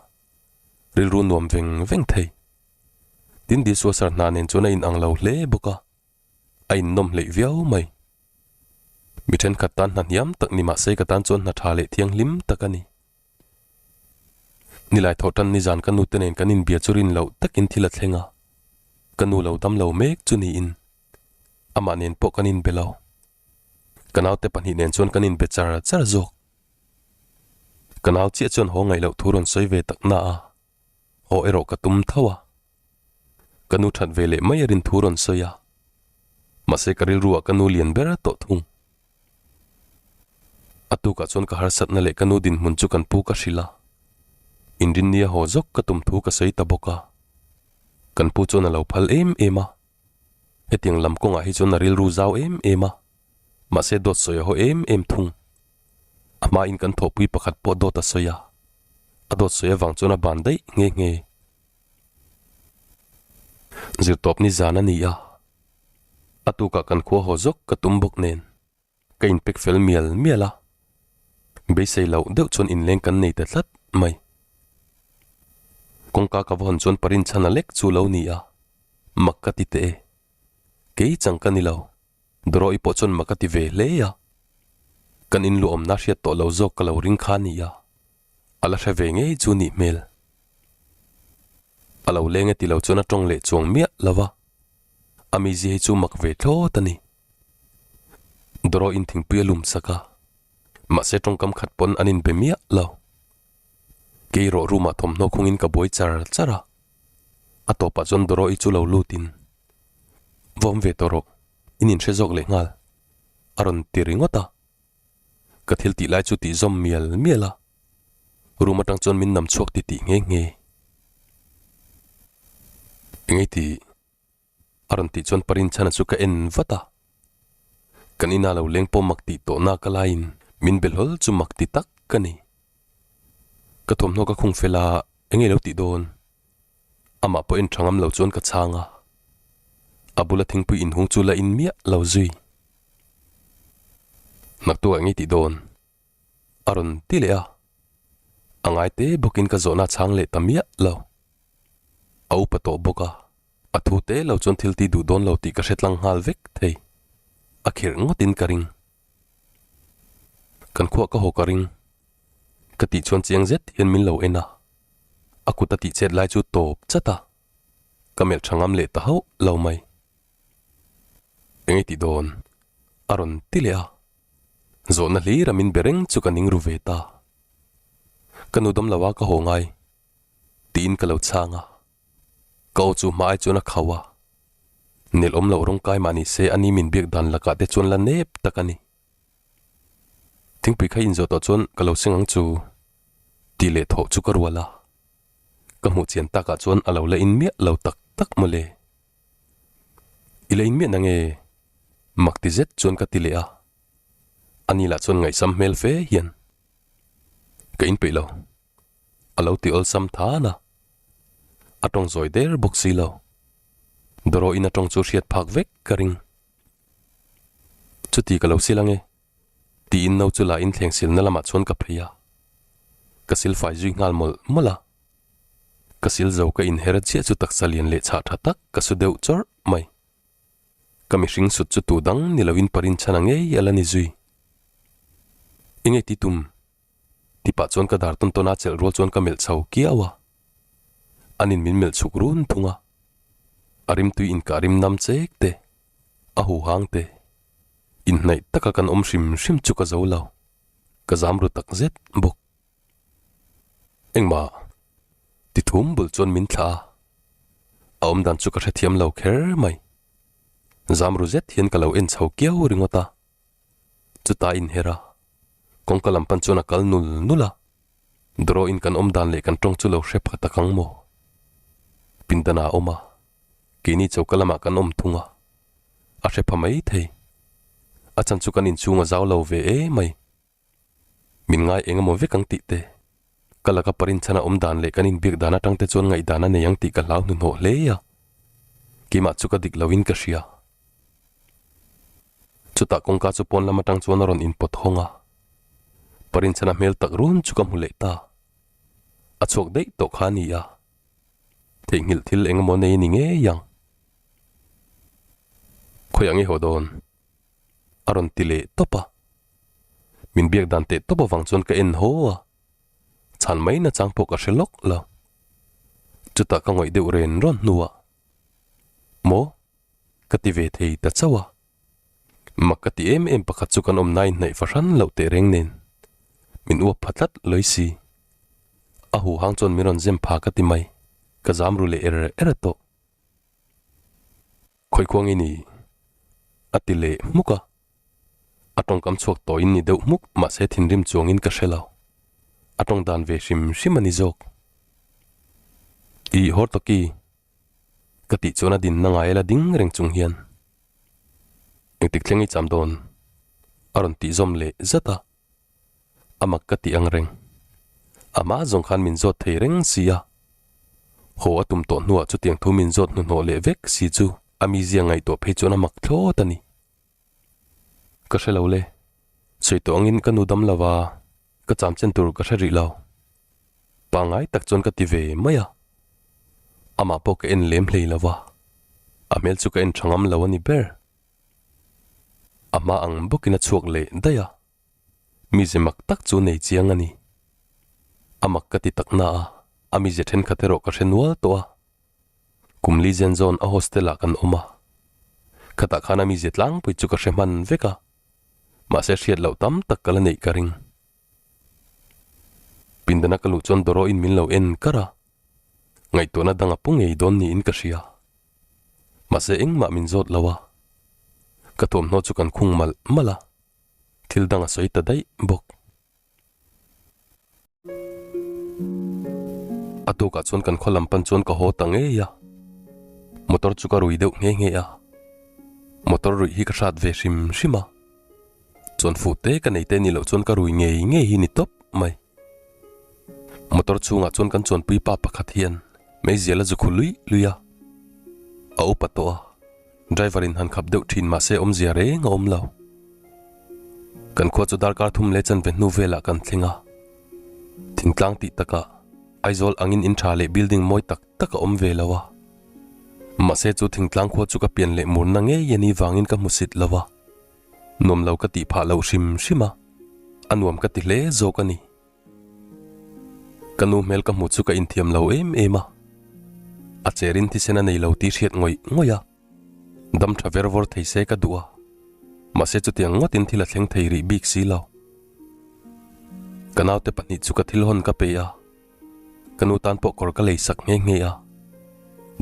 Rilru nuam veng veng thei. Tin dishwasher hna nen chuan a inang lo hle bawk a, a innawm hleih viau mai. Mi thenkhat tan hna hniam tak ni mahse ka tan chuan hna tha leh thianghlim tak a ni. Nilai thawh tan nizan ka nute nen kan inbia chu rin loh takin thil a thleng a, ka nu lo dam lo mek chu niin amah nen pawh kan inbe lo. Ka naute pahnih nen chuan kan inbe char char zawk. Ka nau chiah chuan haw ngaih loh thu rawn sawi ve tak na a, haw erawh ka tum tho a. Ka nu that ve leh mai a rin thu rawn sawi a, mahse ka rilruah ka nu lian ber tawh thung. A tukah chuan ka harsatna leh ka nu dinhmun chu kan pu ka hrilh a, inrinnia haw zawk ka tum thu ka sawi ta bawk a. Kan pu chuan a lo phal em em a, hetiang lam kawngah hi chuan a rilru zau em em a, mahse dawt sawi a haw em em thung. A hmain kan thawhpui pakhat pawh dawt a sawi a, a dawt sawi avang chuan a ban daih nghe nghe. Zirtawp ni zan a ni a. A tukah kan khua haw zawk ka tum bawk nen ka inpek fel mial mial a, beisei loh deuh chuan inleng kan nei ta tlat mai. Kawngka ka va hawn chuan parin chhan a lek chu lo ni a, mak ka ti teh e. Kei chang ka ni lo, Doro-i pawh chuan mak a ti ve hle a. Kan inluahawmna hriat tawh lo zawk ka lo ring kha a ni a, a la hre ve ngei chu nih hmel. A lo leng e ti lo chuan a tawng leh chuang miah lo va, a mizia hi chu mak ve thlawt a ni. Doro in thingpui a lum sak a, mahse tawngkam khat pawn an inbe miah lo. Kei rawh room ah thawmhnaw khungin ka buai char char a, a tawpah chuan Doro i chu lo lutin, Va awm ve tawh rawh, in inhre zawk leh nghal, a rawn ti ringawt a. Ka thil tih lai chu tih zawm mial mial a, room atang chuan min nam chhuak ti tih nghe nghe. Engei tih? A rawn tih chuan Parin chhana chu ka en vat a. Kan ina lo leng pawh mak tih tawh nak alaiin min be hlawl chu mak ti tak ka ni. Ka thawmhnaw ka khung fel a, engei lo tih dawn? Amah pawh en tha ngam lo chuan ka chhang a. A bula thingpui inhung chu la in miah lo zui. Naktuah engei tih dawn? A rawn ti leh a. A ngai te bawkin ka zawhna chhang leh ta miah lo. A upa tawh bawk a, a thu te lo chuan thil ti duh dawn lo tih ka hre tlang nghal vek thei. A khirh ngawtin ka ring. Kan khuah ka haw ka ring. Ka tih chuan chiang zet hian min lo en a. A kut a tih chet lai chu tawp chat a. Ka melh tha ngam leh ta hauh lo mai. Eng i tih dawn? A rawn ti leh a. Zawhna hlir a min be reng chu ka ning ru ve ta. Ka nu dam lo a ka haw ngai tiin ka lo chhang a. Ka aw chu hma ai chuan a khauh a. Nel awm loh rawng kai mah ni se ani min biak dan lakah te chuan la nep tak a ni. Thingpui kha inzawh tawh chuan ka lo seng ang chu tih leh thawh chu ka rual a. Ka hmuh chian takah chuan a lo la in miah lo tak tak mawle. I la in miah na nge? Mak ti zet chuan ka ti leh a. Ani lah chuan ngaihsam hmel fe hian ka inpeih lo. A lo ti awlsam than a. A tawng zawi der bawk si lo. Dawraw in a tawng chu hriat phak vek ka ring. Chuti ka lo sil ange. Tiin no chu la in thleng silna lamah chuan ka phei a. Ka sil fai zui nghal mawlh mawlh a. Ka sil zo ka inher chiah chu taksa lian leh chhah tha tak ka su deuh chawrh mai. Ka mihring sut chu tu dang ni loin parin chhan a ngei a la ni zui. Enge ti tum? Ti pah chuan ka dar tawn tawn a chelh rual chuan ka melh chho kiau a. Anin min melh chhuk run thung a. A rimtui inkah rim nam chek te, a huhang te, inhnaih taka kan awm hrim hrim chu ka zo lo. Ka zam ru tak zet bawk. Engmah ti thum bul chuan min thlah a, a awmdan chu ka hrethiam lo kher mai. Zam ru zet hian ka lo en chho kiau ringawt a. Chutah inher a, kawngka lam pan chuan a kal nul nul a. Drawin kan awm dan leh kan tawng chu lo hre pha tak ang maw? Pindan ah a awm a, keini choka lamah kan awm thung a, a hre pha mai thei. A chan chu kan inchhung a zau lo ve emai. Min ngai eng emaw vek ang tih te, ka laka parinchhana awm dan leh kan inbiak dan atang te chuan ngaihdan a nei ang tih ka hlau hnuhnawh hle a, keimah chu ka dik loin ka hria. Chutah kawngka chu pawn lam atang chuan a rawn inpawt hawng a, parinchhana hmel tak run chu ka hmu leh ta. A chhuak daih tawh kha a ni a, theihnghilh thil eng emaw nei a ni ngei ang. Khawiah nge haw dawn? A rawn ti leh tawp a. Min biak dan teh tawp avang chuan ka en haw a, chhan mai nachang pawh ka hre lawk lo. Chutah ka ngawih deuh ren rawn hnuah, Maw? ka ti ve thei ta chauh a. Mak ka ti em em pakhat chu kan awmna inhnaih fahran loh teh reng nen min uap pha tlat lawi si. A huhang chuan min rawn zem pha ka ti mai, ka zam ru leh er er tawh. Khawikhuang i ni? a ti leh hmuk a. A tawngkam chhuak tawhin ni deuh hmuk mahse thinrim chuangin ka hre lo. A tawng dan ve hrim hrim a ni zawk. I Hortoki ka tih chuan a dinna ngai la ding reng chung hian engtik thleng i cham dawn? a rawn tih zawm leh zat a. A mak ka tih ang reng. Amah zawng khan min zawt thei reng si a. Haw a tum tawh hnuah chutiang thu min zawt hnuhnawh leh vek si chu a mizia ngaihtuah phei chuan a mak thlawt a ni. Ka hre lo le. Sawi tawh angin ka nu dam lo a, ka cham chen tur ka hre rih lo. Pangngai tak chuan ka ti ve mai a. Amah pawh ka en lem hlei lo va, a hmel chu ka en tha ngam lo a ni ber. A hma ang bawkin a chhuak leh daih a. Mize mak tak chu nei chiang a ni. A mak ka ti tak na a, a mize thenkhat erawh ka hre nual tawh a. Kum li zen zawn a hostel ah kan awm a. Khatah khan a mize tlangpui chu ka hre hman vek a, mahse hriat loh tam tak ka la neih ka ring. Pindana ka luh chuan Doro-in min lo en kar a, ngaihtuahna dang a pu ngei dawn niin ka hria. Mahse engmah min zawt lo a, ka thuamhnaw chu kan khung malh malh a. Thil dang a sawi ta daih bawk. A tukah chuan kan khaw lam pan chuan ka haw ta ngei a. Motor chu ka rui deuh nghe nghe a. Motor ruih hi ka hrat ve hrim hrim a. Chuan fuh te ka nei te ni loh chuan ka rui ngei ngei hi ni tawp mai. Motor chhungah chuan kan chuanpui pa pakhat hian meizial a zu khu luih luih a. A upa tawh a. Driver in han khap deuh thin mahse awmzia reng a awm lo. Kan khua chu darkar thum leh chanve hnu velah kan thleng a. Thingtlang tih takah Aizawl angin in tha leh building mawi tak tak a awm ve lo a. Mahse chu thingtlang khua chu ka pian leh murna ngei a ni vangin ka hmusit lo a. Nuam lo ka tih phah loh hrim hrim a, a nuam ka ti hle zawk a ni. Ka nu hmel ka hmu chu ka inthiam lo em em a, a cherin thisen a nei lo tih hriat ngawih ngawih a, dam tha ver vawr thei se ka duh a, mahse chutiang ngawtin thil a thleng thei rih bik si lo. Ka naute pahnih chu ka thil hawn ka pe a, ka nu tan pawh kawr ka lei sak nghe nghe a,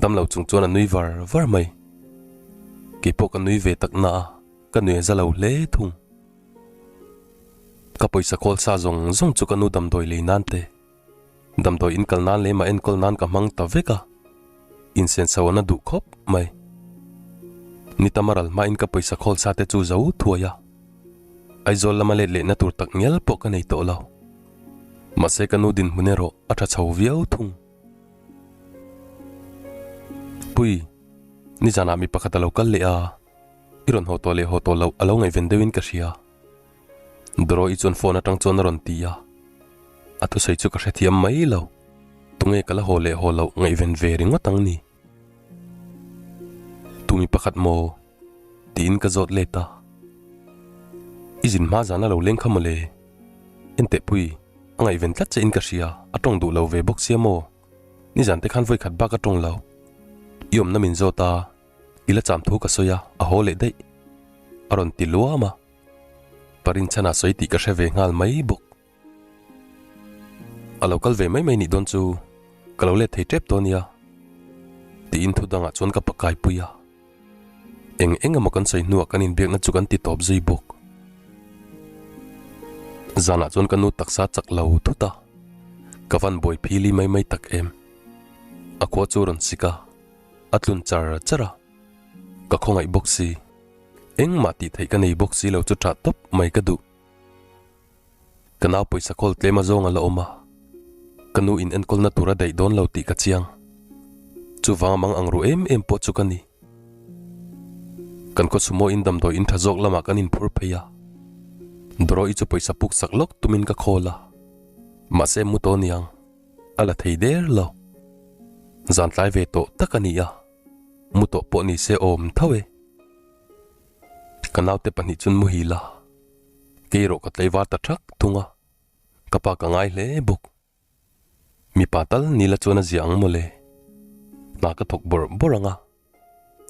dam lo chung chuan a nui var var mai. Keipawh ka nui ve tak na a, ka nui a za lo hle thung. Ka pawisa khawl sa zawng zawng chu ka nu damdawi lei nan te, damdawi in kal nan leh mah enkawl nan ka hmang ta vek a, insenso an a duh khawp mai. Ni tam a ral hmain ka pawisa khawl sa te chu zo thuai a, Aizawl lama let lehna tur tak ngial pawh ka nei tawh lo. Mahse ka nu dinhmun erawh a tha chho viau thung. Pui, nizanah mi pakhat a lo kal leh a, i rawn haw tawh leh haw tawh loh a lo ngaihven deuhin ka hria. Doro-i chuan phone atang chuan a rawn ti a, a thusawi chu ka hrethiam mai lo. Tunge ka la haw leh haw loh ngaihven ve ringawt ang ni? Tu mi pakhat maw? Tiin ka zawt let a. I zin hma zan a lo leng kha mawle. Enteh pui, a ngaihven tlat che in ka hria, a tawng duh lo ve bawk sia maw? Nizan te khan vawi khat bak a tawng lo. I awmna min zawt a, i la cham thu ka sawi a, a haw leh daih. A rawn ti luam a. Parinchhana sawi tih ka hre ve nghal mai bawk. A lo kal ve mai mai nih dawn chu ka lo let thei tep dawn nia tiin thu dangah chuan ka pakai pui a. Eng eng emaw kan sawi hnuah kan inbiakna chu kan ti tawp zui bawk. Zanah chuan ka nu taksa chak lo thut a, ka van buai phili mai mai tak em. A khua chu rawn sik a, a tlun char char a, ka khawngaih bawk si. Engmah tih theih ka nei bawk si lo chu ṭah tawp mai ka duh. Ka nau pawisa kawl tlem a zawng a la awm a, ka nu in enkawlna tur a daih dawn lo tih ka chiang. Chuvang a mang ang ru em em pawh chu ka ni. Kan khaw sumo in damdawi in tha zawk lamah kan inphur phei a, Doro-i chu pawisa puk sak lawk tumin ka khawl a, mahse mu tawh niang, a la thei der lo. Zan tlai ve tawh tak a ni a, mu tawh pawh ni se awm tho e. Ka naute pahnih chun muhil a. Kei erawh ka tlaivar ta thak thung a, ka pa ka ngai hle bawk. Mipa tal nila chuan a zia ang mawle. Hna ka thawk bawrh bawrh ang a,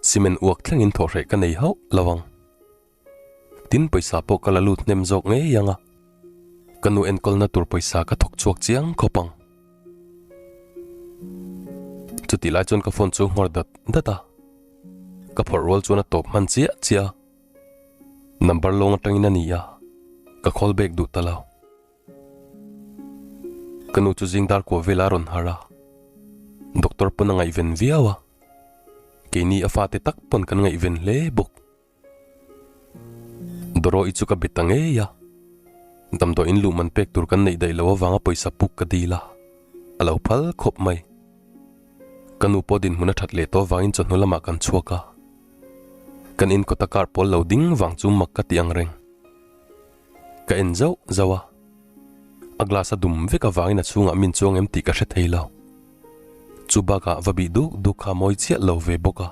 cement uak thlengin thawhhreh ka nei hauh lo ang. Tin pawisa pawh ka la lut hnem zawk ngei ang a, ka nu enkawlna tur pawisa ka thawk chhuak chiang khawp ang. Chutih lai chuan ka phone chu nghawr dat dat a, ka phawrh rual chuan a tawp hman chiah chiah a. Number lawng atangin a ni a, ka call back duh ta lo. Ka nu chu zing dar kuah vela a rawn harh a, doctor pawn a ngaihven viau a, keini a fate tak pawn kan ngaihven hle bawk. Doro-i chu ka be ta ngei a, damdawiin luh man pek tur kan neih daih loh avanga pawisa puk ka dil a, a lo phal khawp mai. Ka nu pawh dinhmun a that leh tawh avangin chawhnu lamah kan chhuak a. Kan in kawta car pawl lo ding vang chu mak ka ti ang reng. Ka en zauh zauh a, a glass a dum vek avangin a chhungah min chuang em tih ka hre thei lo. Chu bakah va bih duk duk kha mawi chiah lo ve bawk a,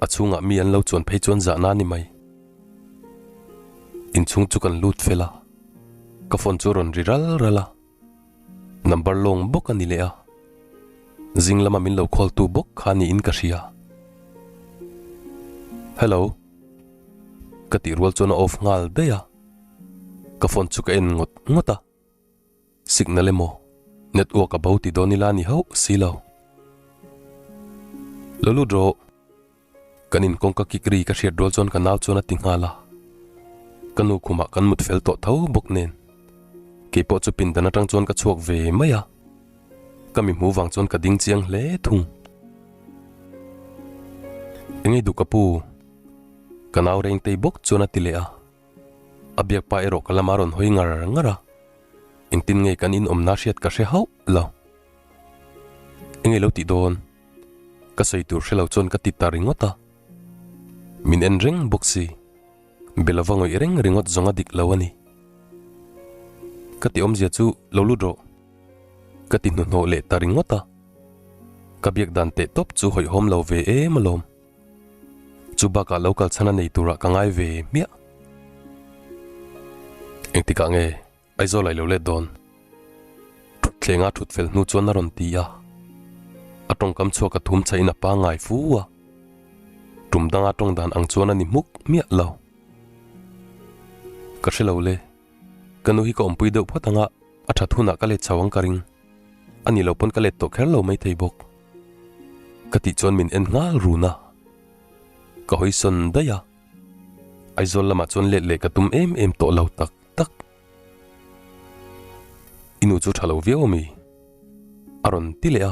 a chhungah mi an lo chuan phei chuan zahna a ni mai. Inchhung chu kan lut fel a, ka phone chu a rawn ri ral ral a. Number lawng bawk a ni leh a, zing lama min lo call tu bawk kha niin ka hria. Hello. Ka tih rual chuan a off nghal daih a, ka phone chu ka en ngawt ngawt a, signal emaw network a bo ti dawn ila ni hauh si lo. Lo lut rawh. Kan in kawngka kik ri ka hriat rual chuan ka nau chuan a ti nghal a. Ka nu khumah kan mut fel tawh tho bawk nen. Keipawh chu pindan atang chuan ka chhuak ve mai a. Ka mi hmu vang chuan ka ding chiang hle thung. Engei duh ka pu? Ka nau rengtei bawk chuan a ti leh a. A biak pa erawh ka lama rawn hawi ngar ngar a. Engtin nge kan inawmna hriat ka hre hauh lo. Engei lo tih dawn? Ka sawi tur hre lo chuan ka ti ta ringawt a, min en reng bawk si, be lova ngawih reng ringawt zawng a dik lo a ni. Ka ti awmzia chu lo lut rawh, ka ti hnuhnawh leh ta ringawt a, ka biak dan teh tawp chu hawihhawm lo ve em alawm. Chu bakah lo kal chhan a nei turah ka ngai ve hmiah. Engtikah nge? Aizawl a i lo let dawn. Thutthleng a thut fel hnu chuan a rawn ti a. A tawngkam chhuak a thum chhain a pangngai fu a. Tum danga tawng dan ang chuan a ni hmuk miah lo. Ka hre lo le. Ka nu hi ka awmpui deuh phawt anga a that hunah ka let chho ang ka ring. A ni lo pawn ka let tawh kher lo maithei bawk. Ka tih chuan min en nghal run a. Ka hawi sawn daih a, Aizawl lamah chuan let leh ka tum em em tawh lo tak tak. I nu chu tha lo viau ami? A rawn ti leh a,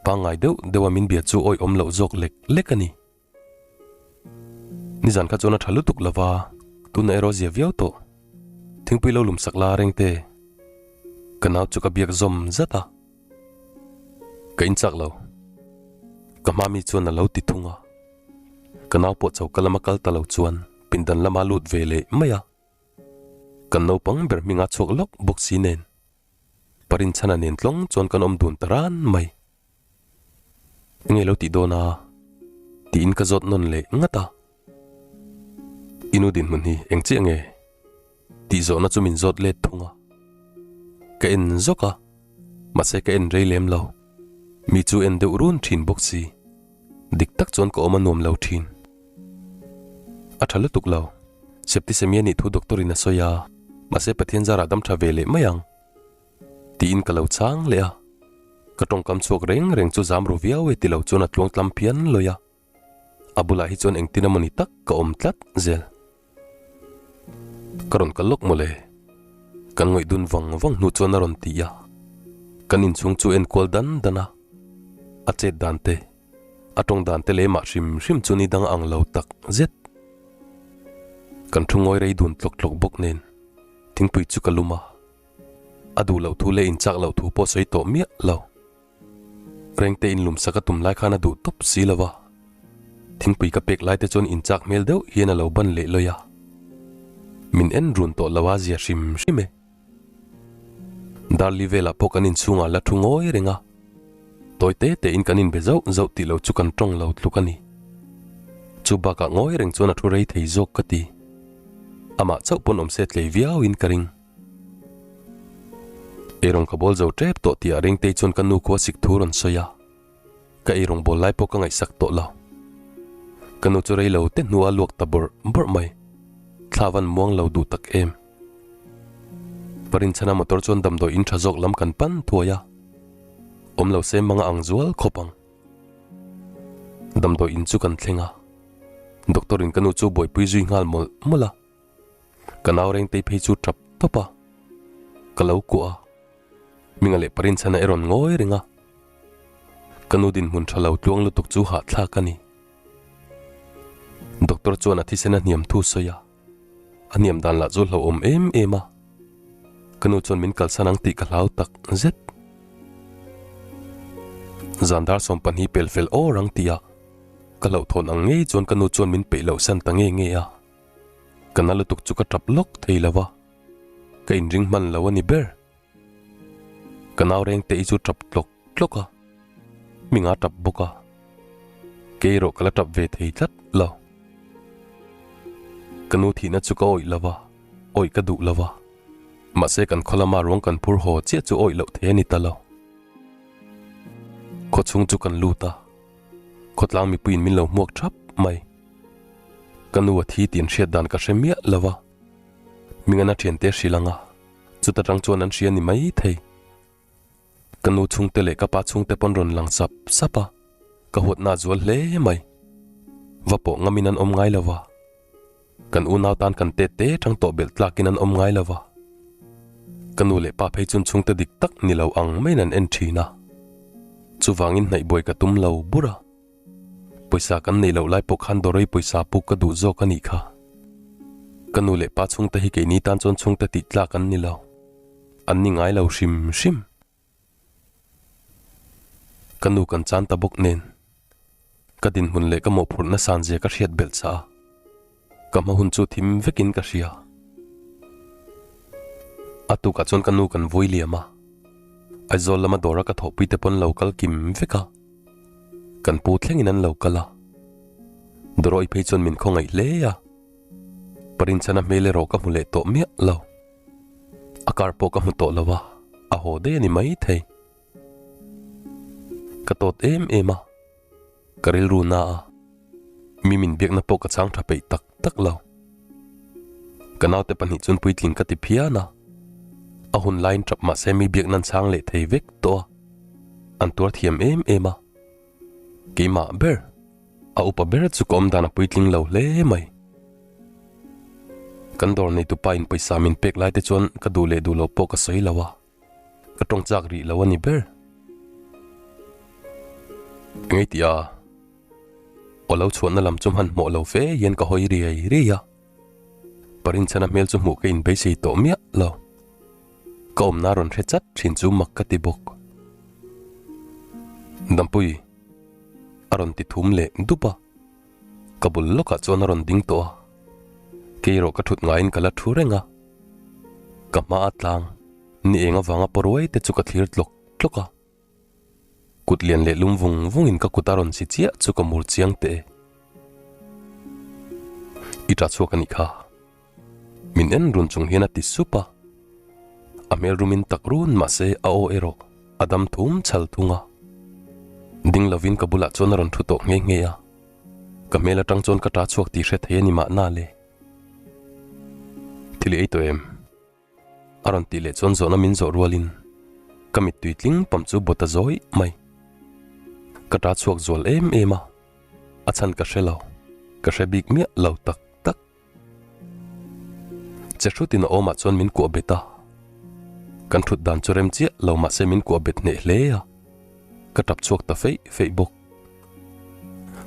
pangngai deuh deuha min bia chu awih awm loh zawk lek lek a ni. Nizan kha chuan a tha lutuk lo va, tunah erawh zia viau tawh. Thingpui lo lum sak la reng te. Ka nau chu ka biak zawm zat a. Ka inchak lo. Ka hma mi chuan a lo ti thung a. Ka nau pawh choka lama kal ta lo chuan pindan lama lut ve leh mai a. Kan naupang ber hminga chhuak lawk bawk si nen. Parinchhana nen tlawng chuan kan awm dun ta ran mai. Enge lo tih dawn a? Tiin ka zawt nawn leh ngat a. I nu dinhmun hi eng chiah nge? Tih zawhna chu min zawt let thung a. Ka en zawk a, mahse ka en rei lem lo. Mi chu en deuh run thin bawk si. Dik tak chuan ka awm a nuam lo thin. A tha lutuk lo. Septicemia nih thu doctor in a sawi a, mahse Pathian zarah dam tha ve leh mai ang. Tiin ka lo chhang leh a. Ka tawngkam chhuak reng reng chu zam ru viau e ti lo chuan a tluang tlam phian lawi a. A bulah hi chuan engtin emawni tak ka awm tlat zel. Ka rawn kal lawk mawle. Kan ngawih dun vang vang hnu chuan a rawn ti a. Kan inchhung chu enkual dan dan a. A chet dan te, a tawng dan te leh mah hrim hrim chu ni dang ang lo tak zet. Kan thu ngawi rei dun tlawk tlawk bawk nen thingpui chu ka lum a. A duh loh thu leh inchak loh thu pawh sawi tawh miah lo. Rengte in lum sak a tum lai khan a duh tawp si lo va. Thingpui ka pek lai te chuan inchak hmel deuh hian a lo ban leh lawi a. Min en run tawh lo a zia hrim hrim e. Darli velah pawh kan inchhungah la thu ngawi reng a. Tawi te te in kan inbe zauh zauh tih lo chu kan tawng lo tluk a ni. Chu bakah ngawi reng chuan a thu rei thei zawk ka ti. Amah chauh pawn awm se tlei viau in ka ring. Eirawng ka bawl zo tep tawh tih ah Rengtei chuan ka nu khua sik thu rawn sawi a, ka eirawng bawl lai pawh ka ngaihsak tawh lo. Ka nu chu rei lo te hnu a luak ta bawrh bawrh mai, thla van muang lo duh tak em. Parinchhana motor chuan damdawi in tha zawk lam kan pan thuai a, awm lo se manga ang zual khawp ang. Damdawi in chu kan thleng a, doctor in ka nu chu buaipui zui nghal mawlh mawlh a. Ka nau rengtei phei chu tap tawp a, ka lo kuah a, Minga leh Parinchhana e rawn ngawi reng a, ka nu dinhmun tha lo tluang lutuk chu hahthlak a ni. Doctor chuan a thisen a hniam thu sawi a, a hniam dan lah chu hlauhawm em em a, ka nu chuan min kalsan ang tih ka hlau tak zet. Zan dar 12 pel fel awr ang tih ah ka hlauhthawn ang ngei chuan ka nu chuan min peih loh san ta nge nge a. Ka na lutuk chu ka tap lawk thei lo va, ka inring hman lo a ni ber. Ka nau reng te i chu tap tlawk tlawk a, hming a tap bawk a, kei erawh ka la tap ve thei tlat lo. Ka nu thihna chu ka awih lo va, awih ka duh lo va, mahse kan khaw lama ruang kan phur haw chiah chu awih loh thei a ni ta lo. Khawchhung chu kan lut a, khawtlang mipuiin min lo hmuak thap mai. Ka nu a thi tih an hriat dan ka hre miah lo va, Hmingana thiante hrilh ang a, chuta tang chuan an hria ni mai thei. Ka nu chhungte leh ka pa chhungte pawn rawn lang sap sap a, ka huatna a zual hle mai. Va pawh ngamin an awm ngai lo va, kan unau tan kan tet te tang tawh belh tlakin an awm ngai lo va. Ka nu leh pa phei chuan chhungte dik tak ni lo ang maiin an en thin a, chuvangin hnaih buai ka tum lo bur a. Pawisa kan neih loh lai pawh khan Doroi pawisa puk ka duh zawk a nih kha. Ka nu leh pa chhungte hi keini tan chuan chhungte tih tlak an ni lo. An ni ngai lo hrim hrim. Ka nu kan chan ta bawk nen. Ka dinhmun leh ka mawhphurhna san zia ka hriat belh chah a. Ka hma hun chu thim vekin ka hria. A tukah chuan ka nu kan vui liam a. Aizawl lama dawra ka thawhpui te pawn lo kal kim vek a. Kan pu thlengin an lo kal a. Dawrawi phei chuan min khawngaih hle a. Parinchhana hmel erawh ka hmu leh tawh miah lo. A car pawh ka hmu tawh lo a, a haw daih a ni maithei. Ka tawt em em a. Ka rilru na a, mi min biakna pawh ka chhang tha peih tak tak lo. Ka naute pahnih chuan puitling ka ti phian a, a hun laiin tap mahse mi biakna an chhang leh thei vek tawh a, an tuar thiam em em a, keimah ber. A upa ber chu ka awm dan a puitling lo hle mai. Kan dawr neitupa in pawisa min pek lai te chuan ka duh leh duh lo pawh ka sawi lo a, ka tawng chak rih lo a ni ber. Engei tih a, aw lo chhuahna lam chu hmanhmawh lo fe hian ka hawi riai riai a. Parinchhana hmel chu hmuh ka inbeisei tawh miah lo. Ka awmna rawn hre chat thin chu mak ka ti bawk. Dampui a rawn ti thum leh dup a, ka bul lawkah chuan a rawn ding tawh a, kei erawh ka thut ngaiin ka la thu reng a. Ka hma a tlang, ni eng avanga pawruai te chu ka thlir tlawk tlawk a. Kut lian leh lum vung vungin ka kut a rawn si chiah chu ka mur chiang teh e. I ṭah chhuak a nih kha. Min en run chung hian a ti sup a. A hmel rumin tak run mahse a aw erawh a dam thum chhal thung a. Ding lovin ka bulah chuan a rawn thu tawh nghe nghe a. Ka hmel aṭang chuan ka ṭah chhuak tih hre thei a ni mahna le. Thil i ei tawh em? A rawn tih leh chuan zawhna min zawh rualin ka mittui tling pam chu bawt a zawi mai. Ka ta chhuak zual em em a, a chhan ka hre lo, ka hre bik miah lo tak tak. Che hrutin a awmah chuan min kuah bet a, kan thut dan chu rem chiah lo mahse min kuah bet hneh hle a, ka tap chhuak ta feih feih bawk.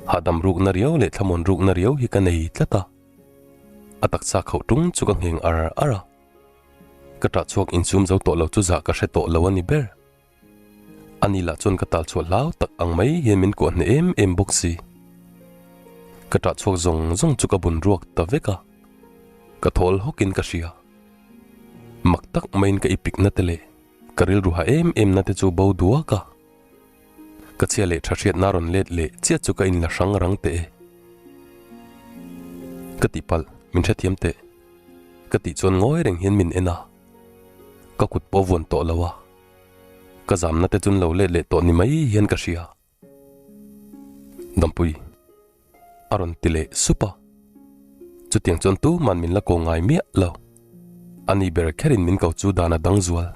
Hahdam rukna riau leh thlamuan rukna riau hi ka nei tlat a. A taksa khauh tung chu ka ngheng ar ar a, ka ṭah chhuak insum zo tawh lo chu zah ka hre tawh lo a ni ber. Ani lah chuan ka tal chhuah hlau tak ang mai hian min kuah hneh em em bawk si. Ka ṭah chhuak zawng zawng chu ka bun ruak ta vek a, ka thawl hawkin ka hria. Mak tak maiin ka ipikna te leh ka rilru ha em em na te chu bo duak a. Ka chhia leh tha hriatna rawn let leh chiah chu ka inla hrang rang teh e. Ka tihpalh, min hrethiam teh. Ka tih chuan ngawi reng hian min en a, ka kut pawh vuan tawh lo a, ka zamna te chun lo let leh tawh ni mai hian ka hria. Dampui. A rawn ti leh sup a. Chutiang chuan tuman min la ko ngai miah lo. Ani ber kherin min ko chu dan a dang zual.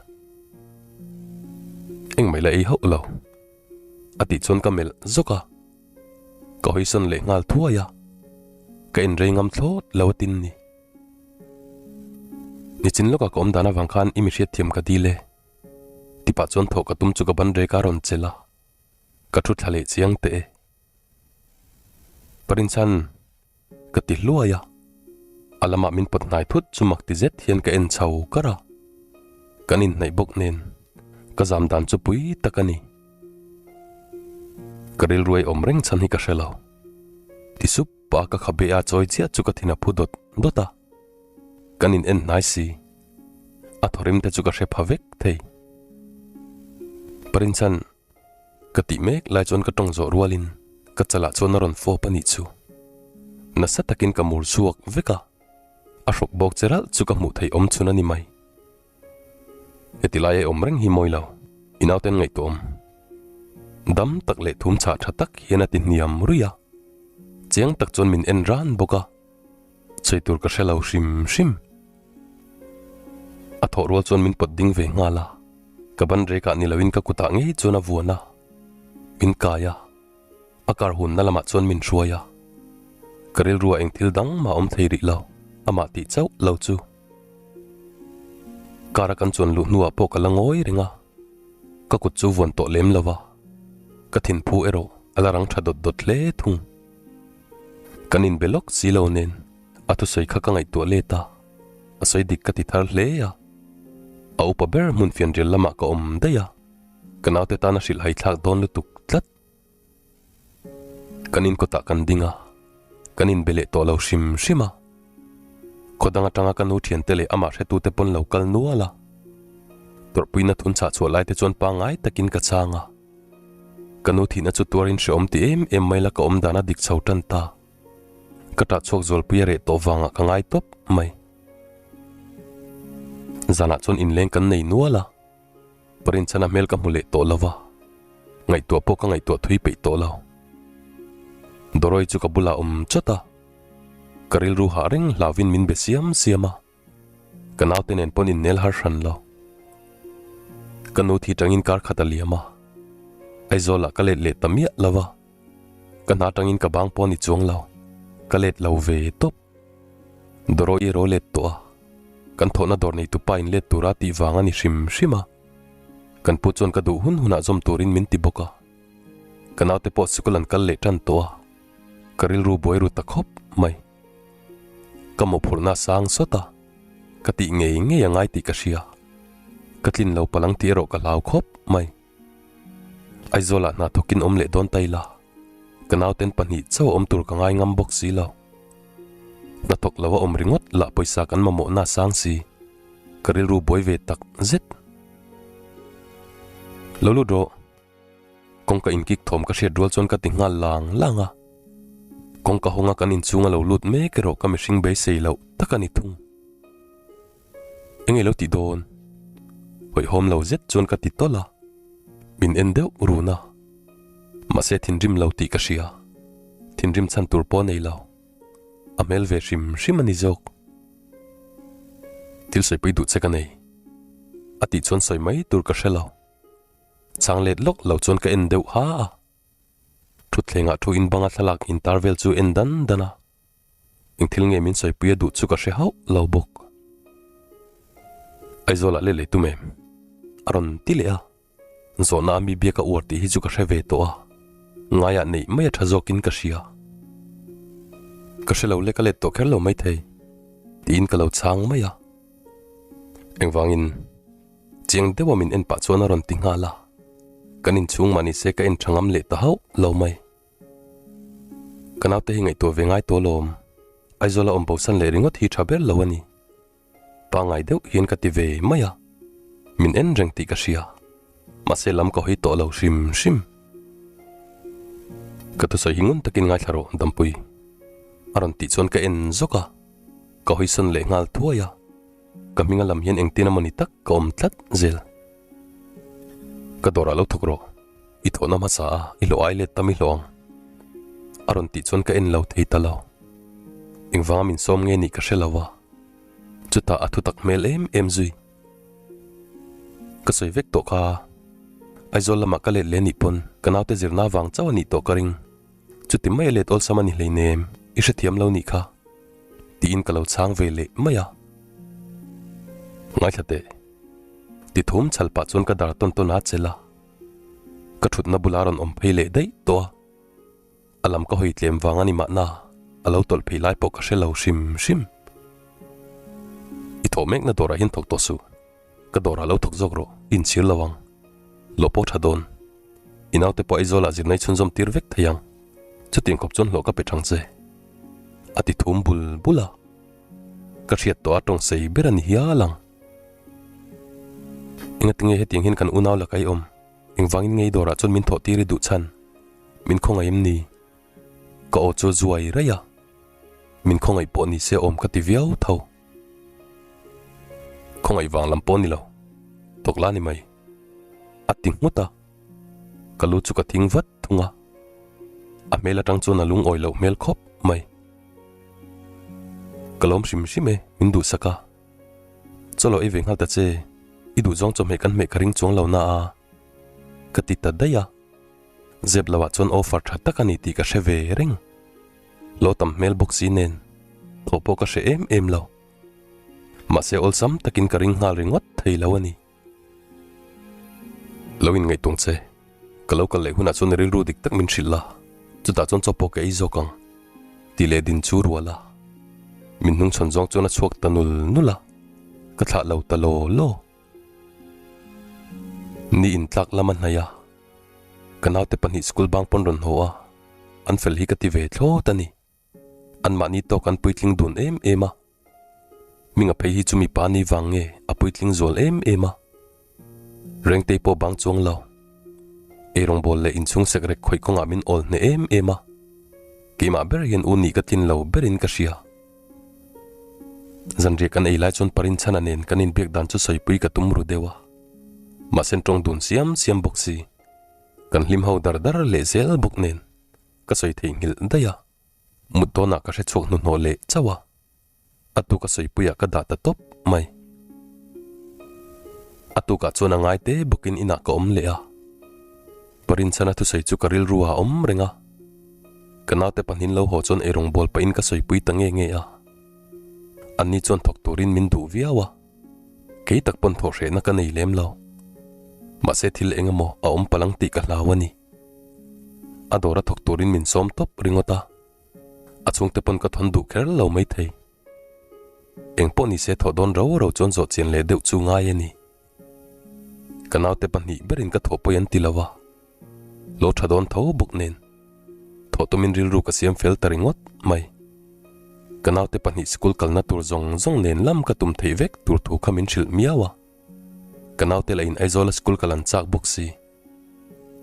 Engmah la ei hauh lo. A tih chuan ka melh zawk a. Ka hawisawn leh nghal thuai a. Ka inrei ngam thlawt lo a tin ni. Nichin lawkah ka awm dan avang khan i mi hriatthiam ka dil e. Tipah chuan thawh ka tum chu ka ban rek a rawn chelh a. Ka thu thla leh chiang teh e. Parinchhan, ka ti hluai a, a lamah min pawt hnai thut chu mak ti zet hian ka en chho kar a, kan inhnaih bawk nen ka zam dan chu pui tak a ni. Ka rilruai awm reng chhan hi ka hre lo. Ti sup pah a ka khabe a chawi chiah chu ka thin a phu dawt dawt a, kan in en hnai si, a thawrim te chu ka hre pha vek thei. Parinchhan. Ka tih mek lai chuan ka tawng zawh rualin ka chalah chuan a rawn fawp a nih chu. Nasa takin ka mur chhuak vek a, a hrawk bawk che ralh chu ka hmuh theih awm chhun a ni mai. Heti lai a awm reng hi mawi lo, i nauten ngaihtuah awm. Dam tak leh thum chhah tha tak hian a ti hniam ruih a, chiang tak chuan min en ran bawk a. Sawi tur ka hre lo hrim hrim. A thawh rual chuan min pawt ding ve nghal a, ka ban rekah ni loin ka kutah ngei chuan a vuan a, min kai a, a kar hunna lamah chuan min hruai a. Ka rilruah eng thil dang mah awm thei rih lo, amah tih chauh lo chu. Car a kan chuan luh hnuah pawh ka la ngawi reng a, ka kut chu vuan tawh lem lo va, ka thinphu erawh a la rang tha dawt dawt hle thung. Kan inbe lawk si lo nen a thusawi kha ka ngaihtuah let a, a sawi dik ka ti thar hle a. A upa ber hmun fianrial lamah ka awm daih a, ka naute tan a hrilh haithlak dawn lutuk tlat. Kan inkawtah kan ding a, kan inbe leh tawh lo hrim hrim a. Khaw dang atanga ka nu thiante leh amah hretute pawn lo kal nual a. Tawrhpuina thun chhah chhuah laite chuan pangngai takin ka chhang a. Ka nu thihna chu tuarin hrehawm ti em em mai la ka awm dan a dik chho tan ta. Ka ṭah chhuak zualpui a reh tawh vangah ka ngai tawp mai. Zanah chuan inleng kan nei nual a, Parinchhana hmel ka hmu leh tawh lo va, ngaihtuah pawh ka ngaihtuah thui peih tawh lo. Doroi chu ka bulah awm chawt a, ka rilru hah reng hlauvin min be siam siam a. Ka naute nen pawn innel har hran lo. Ka nu thi tangin kar khat a liam a, Aizawlah ka let leh ta miah lo va. Ka hna atangin ka bang pawh a ni chuang lo, ka let lo ve tawp. Dawrawi erawh let tawh a, kan thawhna dawr neitu pa in let tura tih vang a ni hrim hrim a. Kan pu chuan ka duh hun hunah zawm turin min ti bawk a. Ka naute pawh sikul an kal leh tan tawh a, ka rilru buai ru ta khawp mai. Ka mawhphurhna a sang sawt a, ka tih ngei ngei a ngai tih ka hria. Ka tlin lo palang tih erawh ka hlau khawp mai. Aizawlah hna thawkin awm leh dawn ta ila, ka nauten pahnih chauh awm tur ka ngai ngam bawk si lo. Hna thawk lo a awm ringawt lah pawisa kan mamawhna a sang si, ka rilru buai ve tak zet. Lo lut rawh. Kawngka inkik thawm ka hriat rual chuan ka ti nghal lang lang a. Kawngka hawnga kan inchhung a lo lut mek erawh ka mihring beisei loh tak a ni thung. Eng nge lo tih dawn? Hawihhawm lo zet chuan ka ti tawlh a, min en deuh run a. Mahse thinrim lo tih ka hria, thinrim chhan tur pawh a nei lo. A hmel ve hrim hrim a ni zawk. Thil sawipui duh che ka nei. A tih chuan sawi mai tur ka hre lo. Chang let lawk lo chuan ka en deuh ha a. Thutthlengah thu in banga thlalak intar vel chu en dan dan a. Eng thil nge min sawipui a duh chu ka hre hauh lo bawk. Aizawlah leh lei tum em? A rawn ti leh a. Zawhna a mi biak a uar tih hi chu ka hre ve tawh a. Ngaiah neih mai a tha zawkin ka hria. Ka hre lo lek a let tawh kher lo maithei tiin ka lo chhang mai a. Engvangin chiang deuha min en pah chuan a rawn ti nghal a. Kan inchhung mah nise ka en tha ngam leh ta hauh lo mai. Ka naute hi ngaihtuah ve ngai tawh lawm. Aizawl a awm bosan leh ringawt hi tha ber lo a ni. Pangngai deuh hian ka ti ve mai a. Min en reng tih ka hria. Mahse lam ka hawi tawh lo hrim hrim. Ka thusawi hi ngun takin ngaithla rawh Dampui. A rawn tih chuan ka en zawk a. Ka hawisawn leh nghal thuai a. Ka hminga lam hian engtin emaw ni tak ka awm tlat zel. Ka dawrah lo thawk rawh. I thawhna hmasa a, i hlawh ai let tam i hlawh ang. A rawn tih chuan ka en lo thei ta lo. Engvanga min sawm nge nih ka hre lo a. Chutah a thutak hmel em em zui. Ka sawi vek tawh kha. Aizawl lamah ka let leh nih pawn ka naute zirna vang chauh a nih tawh ka ring. Chuti mai a let awlsam a ni hleinem, i hrethiam lo nih kha. Tiin ka lo chhang ve leh mai a. Ngaithla teh. Ti thum chhal pah chuan ka dar tawn tawn a chelh a. Ka thutna bula rawn awm phei leh daih tawh a, a lam ka hawi tlem vang a ni mahna a lo tawlh phei lai pawh ka hre lo hrim hrim. I thawh mekna dawrah hian thawk tawh suh, ka dawrah lo thawk zawk rawh, i inchhir lo ang. Hlawh pawh tha dawn. I naute pawh Aizawlah zirna i chhunzawm tir vek thei ang, chutiang khawp chuan hlawh ka pe thang che. A ti thum bul bul a, ka hriat tawh a tawng sei ber a ni hial ang. Engatinge hetiang hian kan unau laka i awm? Engvangin nge i dawrah chuan min thawh tir i duh chhan? Min khawngaih em ni? Ka aw chu a zuai raih a. Min khawngaih pawh ni se awm ka ti viau tho. Khawngaih vang lam pawh ni lo. Tawk la ni mai. A ti nghut a. Ka lu chu ka thing vat thung a. A hmel atang chuan a lungawi loh hmel khawp mai. Ka lawm hrim hrim e, min duhsak a. Chaw lo ei ve nghal ta che, i duh zawng chawhmeh kan hmeh ka ring chuang lo na a, ka ti ta daih a. Zep lo ah chuan offer tha tak a ni tih ka hre ve reng. Lo tam hmel bawk si nen, thawh pawh ka hre em em lo. Mahse awlsam takin ka ring nghal ringawt thei lo a ni. Lo inngaihtuang che, ka lo kal leh hunah chuan rilru dik tak min hrilh la, chutah chuan chaw pawh ka ei zawk ang, tih leh din chu rual a. Min hnungchhawn zawng chuan a chhuak ta nul nul a, ka thlah lo ta law law. Ni intlak lam a hnaih a, ka naute pahnih school bang pawn rawn haw a, an fel hi ka ti ve thlawt a ni. Anmahni tawk an puitling dun em em a. Hminga phei hi chu mipa ni vang nge a puitling zual em em a. Rengtei pawh bang chuang lo. Eirawngbawl leh inchhung sekrek khawih kawngah min awl hneh em em a. Keimah ber hian u nih ka tlin lo berin ka hria. Zanriah kan ei lai chuan Parinchhana nen kan inbiak dan chu sawipui ka tum ru deuh a. Mahse tawng dun siam siam bawk si. Kan hlim ho dar dar leh zel bawk nen. Ka sawi theihnghilh daih a, mut dawnah ka hre chhuak hnuhnawh leh chauh a, a tuka sawipuiah ka dah ta tawp mai. A tukah chuan a ngai te bawkin inah ka awm leh a, Parinchhana thusawi chu ka rilru ah a awm reng a. Ka naute pahnin lo haw chuan eirawng bawl pahin ka sawipui ta nge nge a. Anni chuan thawk turin min duh viau a, kei tak pawn thawh hrehna ka nei lem lo. Mahse thil eng emaw a awm palang tih ka hlau a ni. A dawra thawk turin min sawm tawp ringawt a, a chhungte pawn ka thawn duh kher lo maithei. Eng pawh nise thawh dawn rau rau chuan zawh chian leh deuh chu ngai a ni. Ka naute pahnih berin ka thawh pawi an ti lo a, lo tha dawn tho bawk nen thawh tumin rilru ka siam fel ta ringawt mai. Ka naute pahnih sikul kalna tur zawng zawng nen lam ka tum theih vek tur thu kha min hrilh miau a, ka naute lah in Aizawla sikul kal an chak bawk si.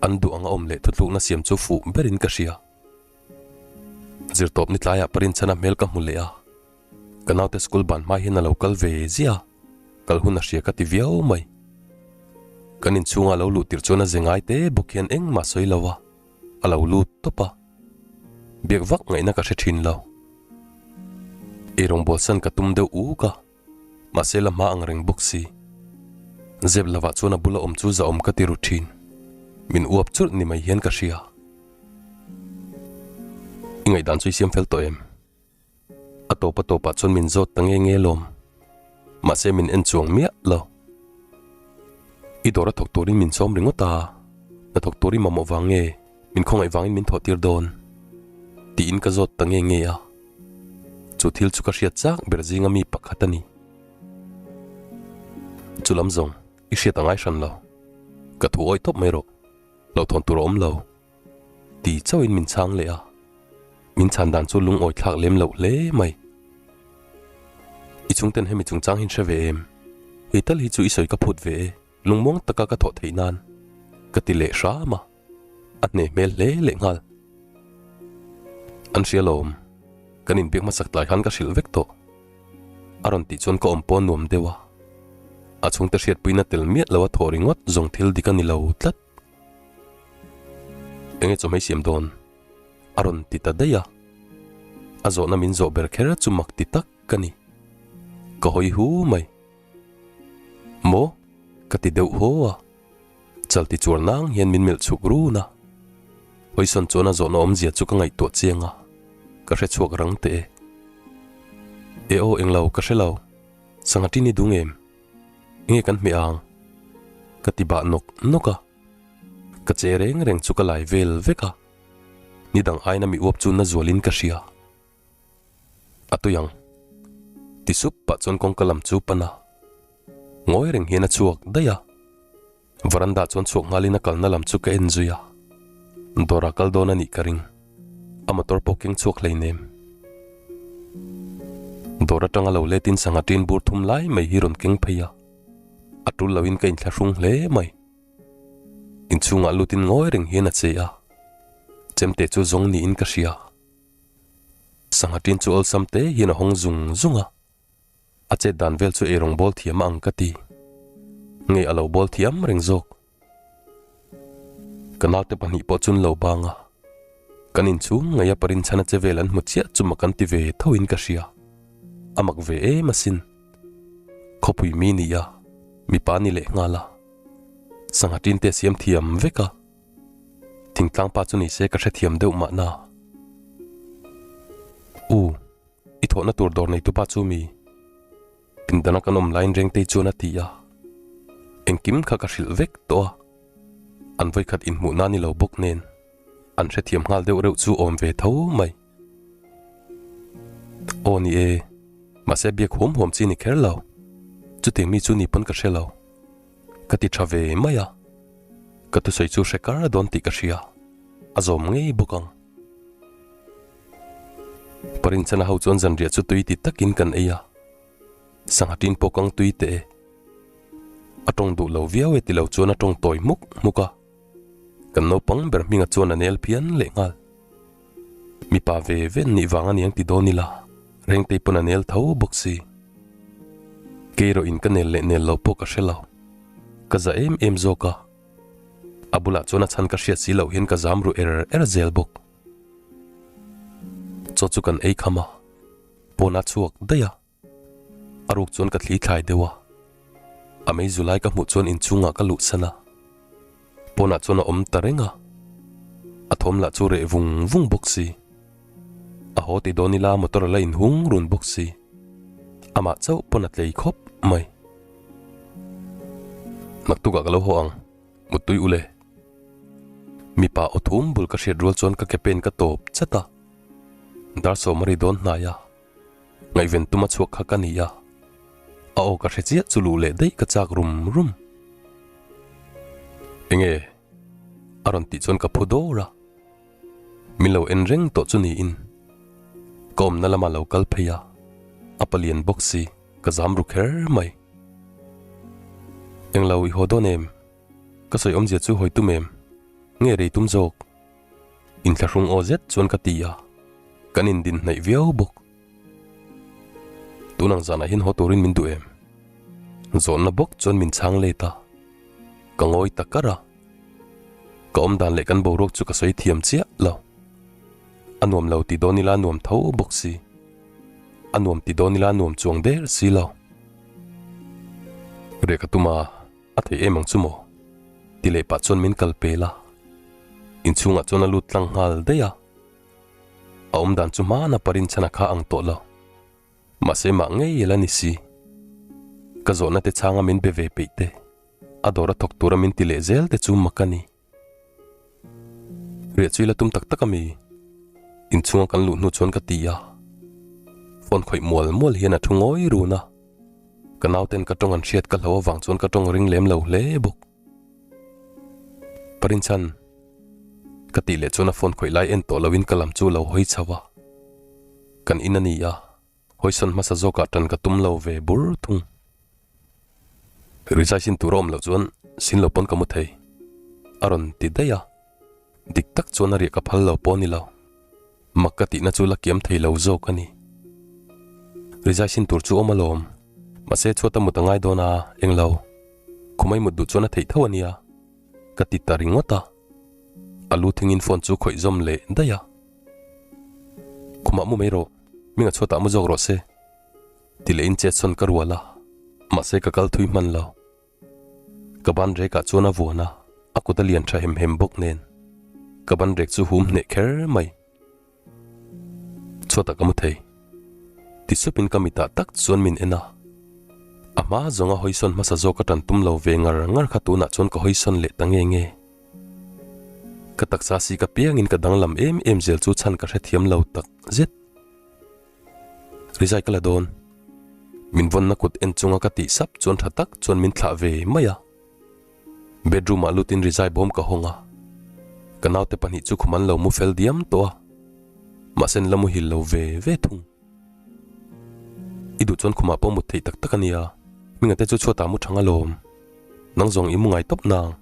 An duh anga awm leh thutlukna siam chu fuh berin ka hria. Zirtawp ni tlaiah Parinchhana hmel ka hmu leh a. Ka naute school ban hma hian a lo kal ve ziah a, kal hun a hria ka ti viau mai. Kan inchhunga a lo luh tirh chuan a ze ngai te bawk hian engmah sawi lo a, a lo lut tawp a. Biak vak ngaihna ka hre thin lo. Eirawng bawlsan ka tum deuh uk a, mahse la hma ang reng bawk si. Zep lovah chuan a bula awm chu zahawm ka ti ru thin. Min uap churh ni mai hian ka hria. I ngaihdan chu i siam fel tawh em? A tawp a tawpah chuan min zawt ta nge nge lawm. Mahse min en chuang miah lo. I dawr a thawk turin min sawm ringawt a, hnathawk tur i mamawh vang nge min khawngaih vangin min thawh tir dawn? Tiin ka zawt ta nge nge a. Chu thil chu ka hriat chak ber zinga mi pakhat a ni. Chu lam zawng i hriat a ngai hran lo. Ka thu awih tawp mai rawh. Lo thawn tur a awm lo. Ti chauhin min chhang leh a, min chhan dan chu lungawi thlak lem loh hle mai. I chungten hemi chungchang hi hre ve em? Hei tal hi chu i sawi ka phut ve e, lungmuang taka ka thawh theih nan ka ti leh hram a, a hne hmel hle leh nghal. An hria lawm, kan inbiak hmasak tlai khan ka hrilh vek tawh. A rawn tih chuan ka awm pawh nuam deuh a, a chhungte hriatpuina tel miah lo a thawh ringawt zawng thil dik a ni lo tlat. Enge chawhmei siam dawn? A rawn ti ta daih a. A zawhna min zawh ber kher chu mak ti tak ka ni. Ka hawi hu mai. Maw? Ka ti deuh haw a. Chal ti chuar nang hian min melh chhuk run a. Hawisawn chuan a zawhna awmzia chu ka ngaihtuah chiang a. Ka hre chhuak rang teh e. E aw englo ka hre lo. Sangha tin i dung em? Nge kan hmeh ang? Ka ti bah nawk nawk a, ka che reng reng chu ka lai vel vek a, ni dang aina mi uap chu na zualin ka hria. A tui ang. Ti sup pah chuan kawngka lam chu pan a, ngawi reng hian a chhuak daih a. Veranda chuan chhuak nghalin a kalna lam chu ka en zui a, dawrah kal dawn a nih ka ring. A motor pawh keng chhuak hleinem. Dawr atanga lo letin sangha tin bur thum lai mai hi rawn keng phei a, a tul loin ka inthlahrung hle mai. Inchhungah lutin ngawi reng hian a che a, chemte chu zawng niin ka hria. Sangha tin chu awlsam te hian a hawng zung zung a. A chet dan vel chu eirawng bawl thiam a ang ka ti. Nge a lo bawl thiam reng zawk. Ka naute pahnih pawh chun lo bang a. Kan inchhung ngei a parinchhana che vel an hmu chiah chu mak an ti ve tho in ka hria. A mak ve em asin. Khawpui mi ni a, mipa ni leh nghal a. Sangha tin te a siam thiam vek a. Thingtlang pa chu ni se ka hrethiam deuh mahna. U. I thawhna tur dawr neitu pa chu mi pindana kan awm laiin Rengtei chuan a ti a, engkim kha ka hrilh vek tawh a, an vawikhat inhmuhna ni lo bawk nen an hrethiam nghal deuh reuh chu awm ve tho mai. Aw ni e, mahse biak huam huam chi ni kher lo, chutiang mi chu ni pawn ka hre lo, ka ti tha ve mai a, ka thusawi chu hre kar dawn tih ka hria, a zawm ngei bawk ang. Parinchana ho chuan zanriah chu tui ti takin kan ei a, sangha tin pawh kang tui teh e. A tawng duh lo viau e ti lo chuan a tawng tawi hmuk hmuk a, kan naupang ber hminga chuan a nel phian leh nghal. Mipa ve ve an nih vang a niang ti dawn ila, Rengtei pawn a nel tho bawk si. Kei erawh in ka nel leh nel lo pawh ka hre lo, ka za em em zawk a, a bulah chuan a chhan ka hriat si loh hian ka zam ru er er zel bawk. Chaw chu kan ei kham a, pawn a chhuak daih a, a ruk chuan ka thli thlai deuh a, a mei zu lai ka hmuh chuan inchhungah ka luh san a, pawnah chuan a awm ta reng a, a thawm lah chu reh vung vung bawk si. haw ti dawn ila motor a la inhung run bawk si. Amah chauh pawn a tlei khawp mai. Naktukah ka lo haw ang, muttui ule. Mipa aw thum bul ka hriat rual chuan ka ke pen ka tawp chat a. Dar sawm a ri dawn hnai a. Ngaihven tuma chhuak kha ka ni a, a aw ka hre chiah chu luh leh daih ka chak rum rum. Enge? A rawn tih chuan ka phu dawr a, min lo en reng tawh chu niin ka awmna lama lo kal phei a, a palian bawk si ka zam ru kher mai. Englo i haw dawn em? Ka sawi awmzia chu hawi tum em? Nge rei tum zawk? Inthlahrung aw zet chuan ka ti a, kan indin hnaih viau bawk. Tun ang zanah hian haw turin min duh em? Zawhna bawk chuan min chhang let a, ka ngawi ta kar a. Ka awm dan leh kan boruak chu ka sawi thiam chiah lo. A nuam lo ti dawn ila nuam tho bawk si. A nuam ti dawn ila nuam chuang der si lo. Reh ka tum a. A thei em ang chu maw? Ti leh pah chuan min kal pel a, inchhungah chuan a lut tlang nghal daih a. A awm dan chu hmana parin chhan a kha ang tawh lo. Mahse mah ngei la ni si. Ka zawhna te chhanga min be ve peih te, a dawr a thawk tura min ti leh zel te chu mak a ni. Riah chu i la tum tak tak a mi? Inchhunga kan luh hnu chuan ka ti a. Phone khawih mual mual hian a thu ngawi run a. Ka nauten ka tawng an hriat ka hlo avang chuan ka tawng ring lem lo hle bawk. Parinchan, ka tih leh chuan a phone khawih lai en tawh loin ka lam chu a lo hawi chho a. Kan in a ni a, hawisawn hmasa zawkah tan ka tum lo ve bur thung. Rizai sin tur a awm loh chuan sin lo pawn ka mu thei, a rawn ti daih a. Dik tak chuan a riah ka phal lo pawh a ni lo. Mak ka tihna chu la kiam thei lo zawk a ni. Rizai sin tur chu awm alawm. Mahse chhuat a mut a ngai dawn a, eng lo. Khumai mut duh chuan a theih tho a nia. Ka ti ta ringawt a. A lu thingin phone chu khawih zawm leh daih a. Khumah mu mai rawh, minga chhuatah mu zawk rawh se. Ti leh in chet sawn ka rual a, mahse ka kal thui hman lo. Ka ban rekah chuan a vuan a, a kut a lian tha hem hem bawk nen ka ban rek chu hum hneh kher mai. Chhuatah ka mu thei. Ti supin ka mitah tak chuan min en a, a hma zawnga hawisawn hmasa zawk ka tan tum lo ve ngar ngar kha tunah chuan ka hawisawn leh ta nge nge. Ka taksa si ka piangin ka danglam em em zel chu chhan ka hrethiam lo tak zet. Rizai ka la dawn. Min vawnna kut en chunga ka tih sap chuan tha tak chuan min thlah ve mai a. Bedroom ah lutin rizai bawm ka hawng a. Ka naute pahnih chu khum an lo mu fel diam tawh a. Mahse an la muhil lo ve ve thung. I duh chuan khumah pawh mut theih tak tak a nia. Hminga te chu chhuatah mu thang alawm. Nang zawng i mu ngai tawp nang.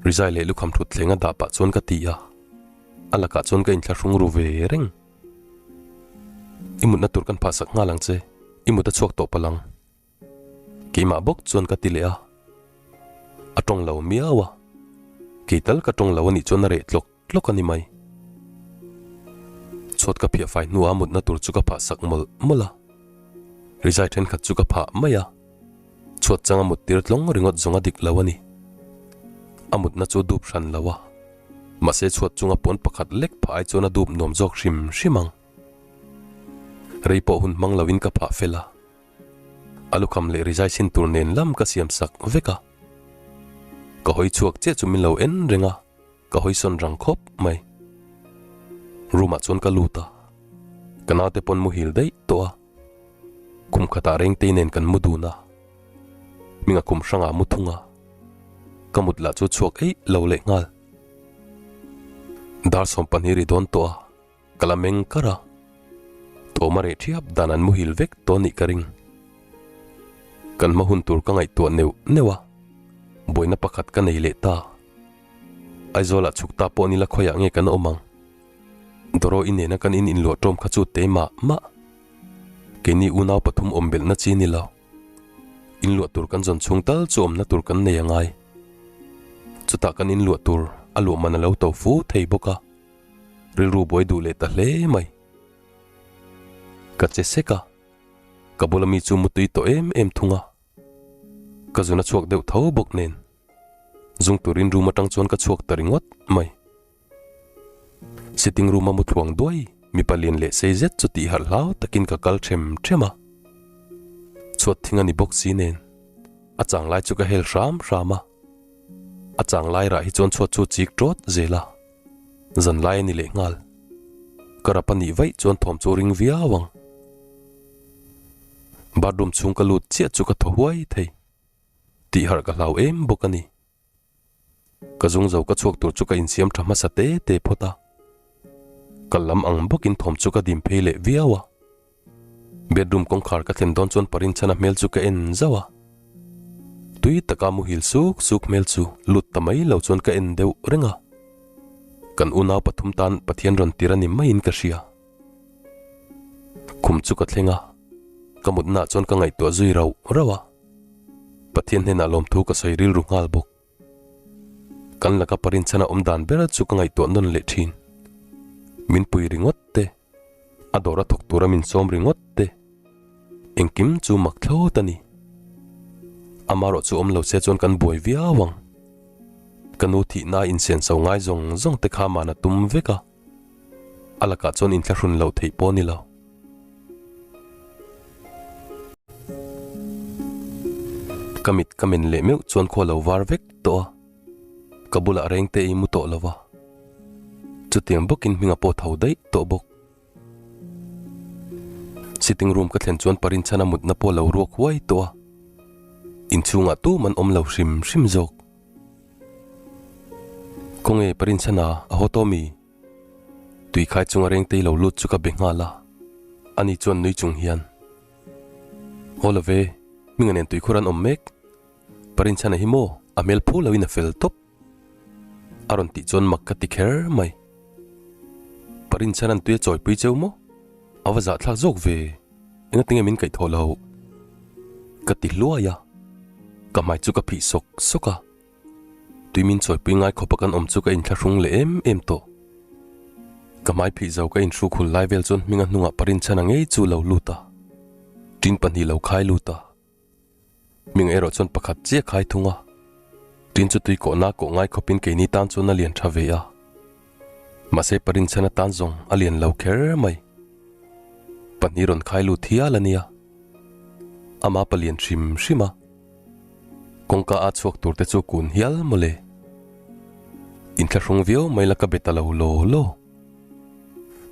Rizai leh lukham thut thleng a dah pah chuan ka ti a. A lakah chuan ka inthlahrung ru ve reng. I mutna tur kan phahsak nghal ang che, i mut a chhuak tawh palh ang. Keimah bawk chuan ka ti leh a, a tawng lo miau a, kei tal ka tawng lo a nih chuan a reh tlawk tlawk a ni mai. Chhuat ka phiah fai hnuah mutna tur chu ka phahsak mawlh mawlh a, rizai thenkhat chu ka phah mai a, chhuat changa mut tir tlawng ringawt zawng a dik lo a ni. A mutna chu dup hran lo a. Mahse chhuat chunga pawn pakhat lek phah ai chuan a dup nuam zawk hrim hrim ang. Rei pawh hun hmang loin ka phah fel a. A lukham leh rizai sin tur nen lam ka siam sak vek a. Ka hawi chhuak chiah chu min lo en reng a, ka hawi sawn rang khawp mai. Room ah chuan ka lut a, ka naute pawn muhil daih tawh a. Kum khatah Rengtei nen kan mu dun a, hminga kum hrangah mu thung a, ka mut lah chu chhuak eih lo leh nghal. Dar 12 ri dawn tawh a, ka la meng kar a, thawm a reh thiap dan an muhil vek tawh nih ka ring. Kan hma hun tur ka ngaihtuah neuh neuh a, buaina pakhat ka nei leh ta. Aizawlah chhuk ta pawh nila khawiah nge kan awm ang? Doro i nena kan in inluah ṭawm kha chu te mah mah. Keini unau pathum awm belhna chi ni lo. Inluah tur kan zawn chhung tal chu awmna tur kan nei a ngai. Chutah kan inluah tur a luah man a lo to fu thei bawk a. Rilru buai duh leh ta hle mai. Ka che sek a, ka bula mi chu mutui tawh em em thung a. Ka zun a chhuak deuh tho bawk nen. Zung turin room atang chuan ka chhuak ta ringawt mai. Sitting room a mu thluang duai. Mipa lian leh sei zet chu tih harh hlau takin ka kal them them a. Chhuat thing a ni bawk si nen, a chang lai chu ka hel hram hram a. A chang lai rah hi chuan chhuat chu chik tawt zel a, zan lai a ni leh nghal. Ka rap a nih vaih chuan thawm chu ring viau ang. Bathroom chhung ka lut chiah chu ka thaw huai thei. Tih harh ka hlau em bawk a ni. Ka zung zo ka chhuak tur chu ka insiam tha hmasa te te phawt a. Kal lam ang bawkin thawm chu ka dim phei leh viau a. Bedroom kawngkhar ka thlen dawn chuan Parinchhana hmel chu ka en zauh a. Tui taka muhil suk suk hmel chu lut ta mai lo chuan ka en deuh reng a. Kan unau pathum tan Pathian rawn tir a ni maiin ka hria. Khum chu ka thleng a, ka mutnaah chuan ka ngaihtuah zui rauh rauh a. Pathian hnenah lawmthu ka sawi rilru nghal bawk. Kan laka Parinchhana awm dan ber chu ka ngaihtuah nawn leh thin. Min pui ringawt te, a dawr a thawk tura min sawm ringawt te, engkim chu mak thlawt a ni. Amarawh chu awm lo se chuan kan buai viau ang. Ka nu thihna insenso ngai zawng zawng te kha man a tum vek a. A lakah chuan inthlahrun loh theih pawh a ni lo. Ka mit ka men leh meuh chuan khua lo var vek tawh a, ka bulah reng te ei mu tawh lo va. Chutiang bawkin hminga pawh tho daih tawh bawk. Sitting room ka thlen chuan Parinchhana mutna pawh lo ruak huai tawh a, inchhungah tum an awm lo hrim hrim zawk. Khawnge Parinchhana a haw tawh mi? Tuikhai chunga rengtei lo lut chu ka be nghal a, ani chuan nui chung hian, Haw lo ve, hminga nen tuikhur an awm mek. Parinchhana hi maw a hmel phu loin a fel tawp. A rawn tih chuan mak ka ti kher mai. Parinchhana'n tui a chawipui cheu maw? A va zahthlak zawk ve, engatinge min kaihthawh loh? Ka ti hluai a, ka hmai chu ka phih sawk sawk a. Tui min chawipui ngai khawpa kan awm chu ka inthlahrung leh em em tawh. Ka hmai phih zo ka inhruk hul lai vel chuan hminga hnungah Parinchhana ngei chu lo lut a, tin pahnih lo khai lut a. Hming erawh chuan pakhat chiah khai thung a, tin chu tui kawhna kawh ngai khawpin keini tan chuan a lian tha ve a. Mahse Parinchhana tan zawng a lian lo kher mai. Pahnih rawn khai lut hial a nia. Ama palian hrim hrim a. Kawngka a chhuak tur te chu kun hial mawle. Inthlahrung viau mai la ka be ta lo law law.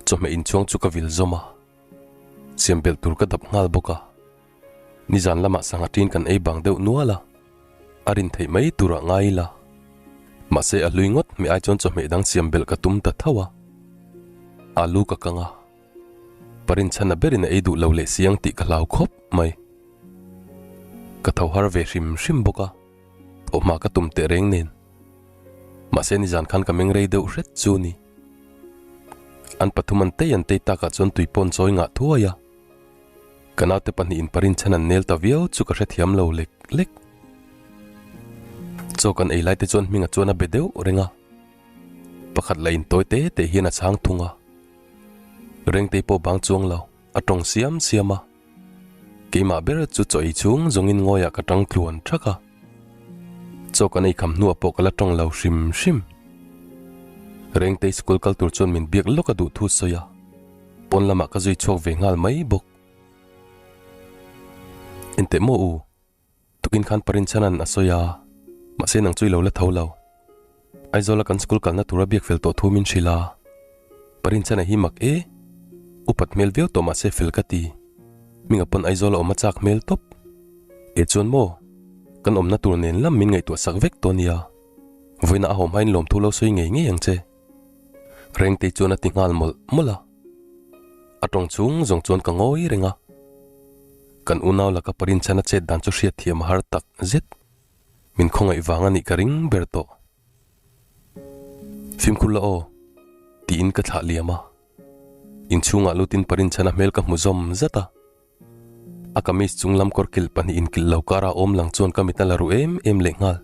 Chawhmeh inchhuang chu ka vil zawm a. Siam belh tur ka dap nghal bawk a. Nizan lamah sangha ṭin kan ei bang deuh nual a, a rin theih mai turah ngai ila. Mahse a hlui ngawt hmeh ai chuan chawhmeh dang siam belh ka tum ta tho a. Alu ka kang a, Parinchhana berin a ei duh lo leh siang tih ka hlau khawp mai. Ka tho har ve hrim hrim bawk a, thawhhma ka tum teh reng nen. Mahse nizan khan ka meng rei deuh hret chu ni. An pathum an tei an tei takah chuan tui pawn chawi ngah thuai a. Ka naute pahnihin Parinchhan an nel ta viau chu ka hrethiam lo lek lek. Chaw kan ei lai te chuan hminga chuan a be deuh reng a. Pakhat la intawi te te hian a chhang thung a. Rengtei pawh bang chuang lo, a tawng siam siam a. Keimah ber chu chaw ei chhung zawngin ngawiah ka tang tluan thak a. Chaw kan ei kham hnuah pawh ka la tawng lo hrim hrim. Rengtei school kal tur chuan min biak lawk a duh thu sawi a, pawn lamah ka zui chhuak ve nghal mai bawk. Enteh maw u? Tukin khan Parinchhanan a sawi a, mahse nang chu i lo la tho lo. Aizawla kan school kalna tura biak fel tawh thu min hrilh a. Parinchhana hi mak e, upat hmel viau tawh mahse fel ka ti. Hminga pawn Aizawla awm a chak hmel tawp. E chuan maw, kan awmna tur nen lam min ngaihtuah sak vek tawh nia. Vawiina a hawm hain lawmthu lo sawi ngei ngei ang che. Rengtei chuan a ti nghal mawlh mawlh a. A tawng chung zawng chuan ka ngawi reng a. Kan unau laka Parinchhana chet dan chu hriat thiam a har tak zet. Min khawngaih vang a nih ka ring ber tawh. Fimkhur la aw, tiin ka thlah liam a. Inchhungah lutin Parinchhana hmel ka hmu zawm zat a. A kamis chung lam kawr kilh pahnih inkilh lo kara awm lang chuan ka mit a la ru em em leh nghal.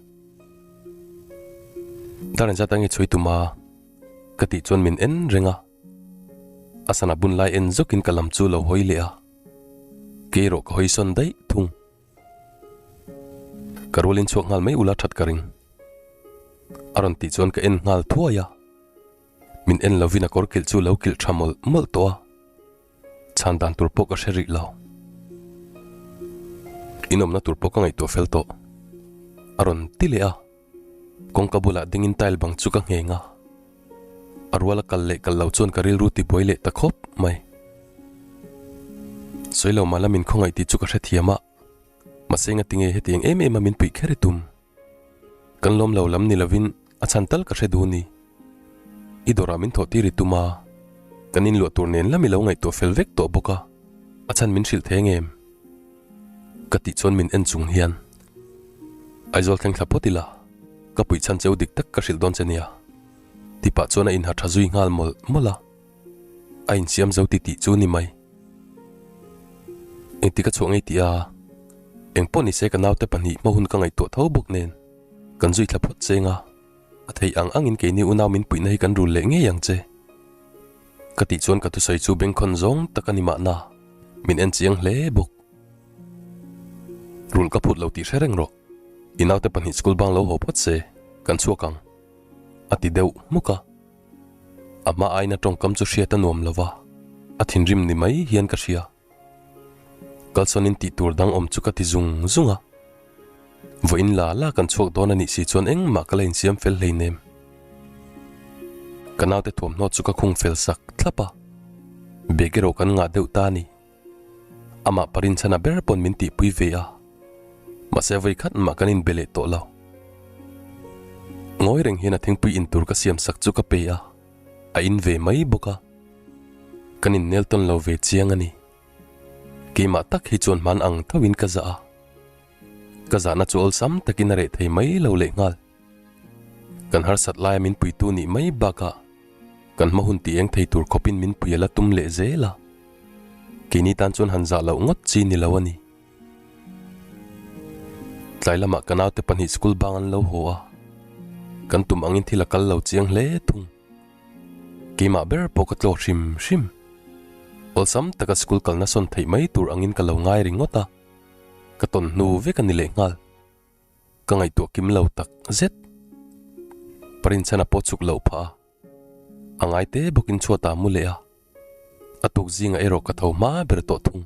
Dar engzat ange chhui tum a? Ka tih chuan min en reng a. A sana bun lai en zawkin ka lam chu lo hawi leh a. Kei erawh ka hawi sawn daih thung. Ka rualin chhuak nghal mai ula that ka ring. A rawn tih chuan ka en nghal thuai a. Min en lovin a kawr kilh chu lo kilh tha mawlh mawlh tawh a, chhan dan tur pawh ka hre rih lo. Inawmna tur pawh ka ngaihtuah fel tawh. A rawn ti leh a. Kawngka bulah dingin tile bang chu ka ngheng a, a ruala kal leh kal lo chuan ka rilru tibuai leh ta khawp mai. Sawi lo mah la min khawngaih tih chu ka hrethiam a, mahse ngatinge hetiang em em a min puih kher i tum? Kan lawm lo lam ni lovin a chhan tal ka hre duh ni. I dawrah min thawh tir i tum a, kan inluah tur nen lam i lo ngaihtuah fel vek tawh bawk a, a chhan min hrilh thei ngem? Ka tih chuan min en chung hian Aizawl thleng thla phawt ila, ka puih chhan cheu dik tak ka hrilh dawn che nia. Ti pah chuan a inha tha zui nghal mawlh mawlh a, a insiam zo ti tih chu ni mai. Engti ka chhuah ngei tih a, engpawh nise ka naute pahnih hma hun ka ngaihtuah tho bawk nen kan zui thla phawt cheng a, a theih ang angin keini unau min puihna hi kan rul leh ngei ang che. Ka tih chuan ka thusawi chu bengkhawn zawng tak a ni mahna, min en chiang hle bawk. Rul ka phut lo tih hre reng rawh, i naute pahnih school bang lo haw phawt se, kan chhuak ang, a ti deuh hmuk a. A hma aina tawngkam chu hriat a nuam lo va, a thinrim ni mai hian ka hria. Kalsawnin tih tur dang awm chu ka ti zung zung a. Vawiin la la kan chhuak dawn a nih si chuan engmah ka la insiam fel hleinem. Ka naute thuamhnaw chu ka khung fel sak thlap a, bag erawh kan ngah deuh ta a ni. Amah parinchhana ber pawn min tihpui ve a, mahse vawi khat mah kan inbe leh tawh lo. Ngawi reng hian a thingpui in tur ka siam sak chu ka pe a, a in ve mai bawk a. Kan innel tawn lo ve chiang a ni. Keimah tak hi chuan hman ang thoin ka zah a. Ka zahna chu awlsam takin a reh thei mai lo leh nghal. Kan harsat laia min puitu nih mai bakah kan hma hun ti eng thei tur khawpin min pui a la tum leh zel a. Keini tan chuan han zah loh ngawt chi ni lo a ni. Tlai lamah ka naute pahnih school bang an lo haw a, kan tum angin thil a kal lo chiang hle thung. Keimah ber pawh ka tlaw hrim hrim. Awlsam taka school kalna sawn theih mai tur angin ka lo ngai ringawt a, ka tawn hnu vek a ni leh nghal. Ka ngaihtuah kim lo tak zet. Parinchhana pawh chuk loh phah a, a ngai te bawkin chhuatah mu leh a, a tuk zingah erawh ka tho hma ber tawh thung.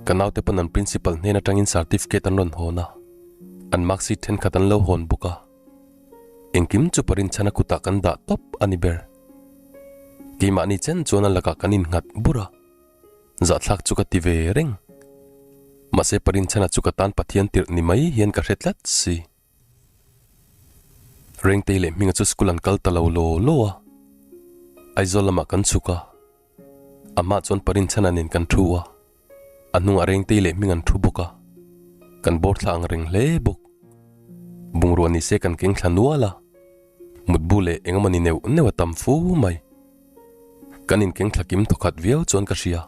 Ka naute pawn an principal hnen atangin certificate an rawn hawn a, an mark sheet thenkhat an lo hawn bawk a. Engkim chu Parinchhana kutah kan dah tawp a ni ber. Keimahni chen chuan a lakah kan innghat bur a. Zahthlak chu ka ti ve reng. Mahse Parinchhana chu ka tan Pathian tirh ni mai hian ka hre tlat si. Rengtei leh Hminga chu school an kal ta lo law law a. Aizawl lamah kan chhuk a. Amah chuan Parinchhana nen kan thu a. A hnungah Rengtei leh Hming an thu bawk a. Kan bawr thla ang reng hle bawk. Bungrua ni se kan keng thla nual a. Mutbu leh engemaw ni neuh neuh a tam fu mai. Kan inkeng thla kim thawkhat viau chuan ka hria.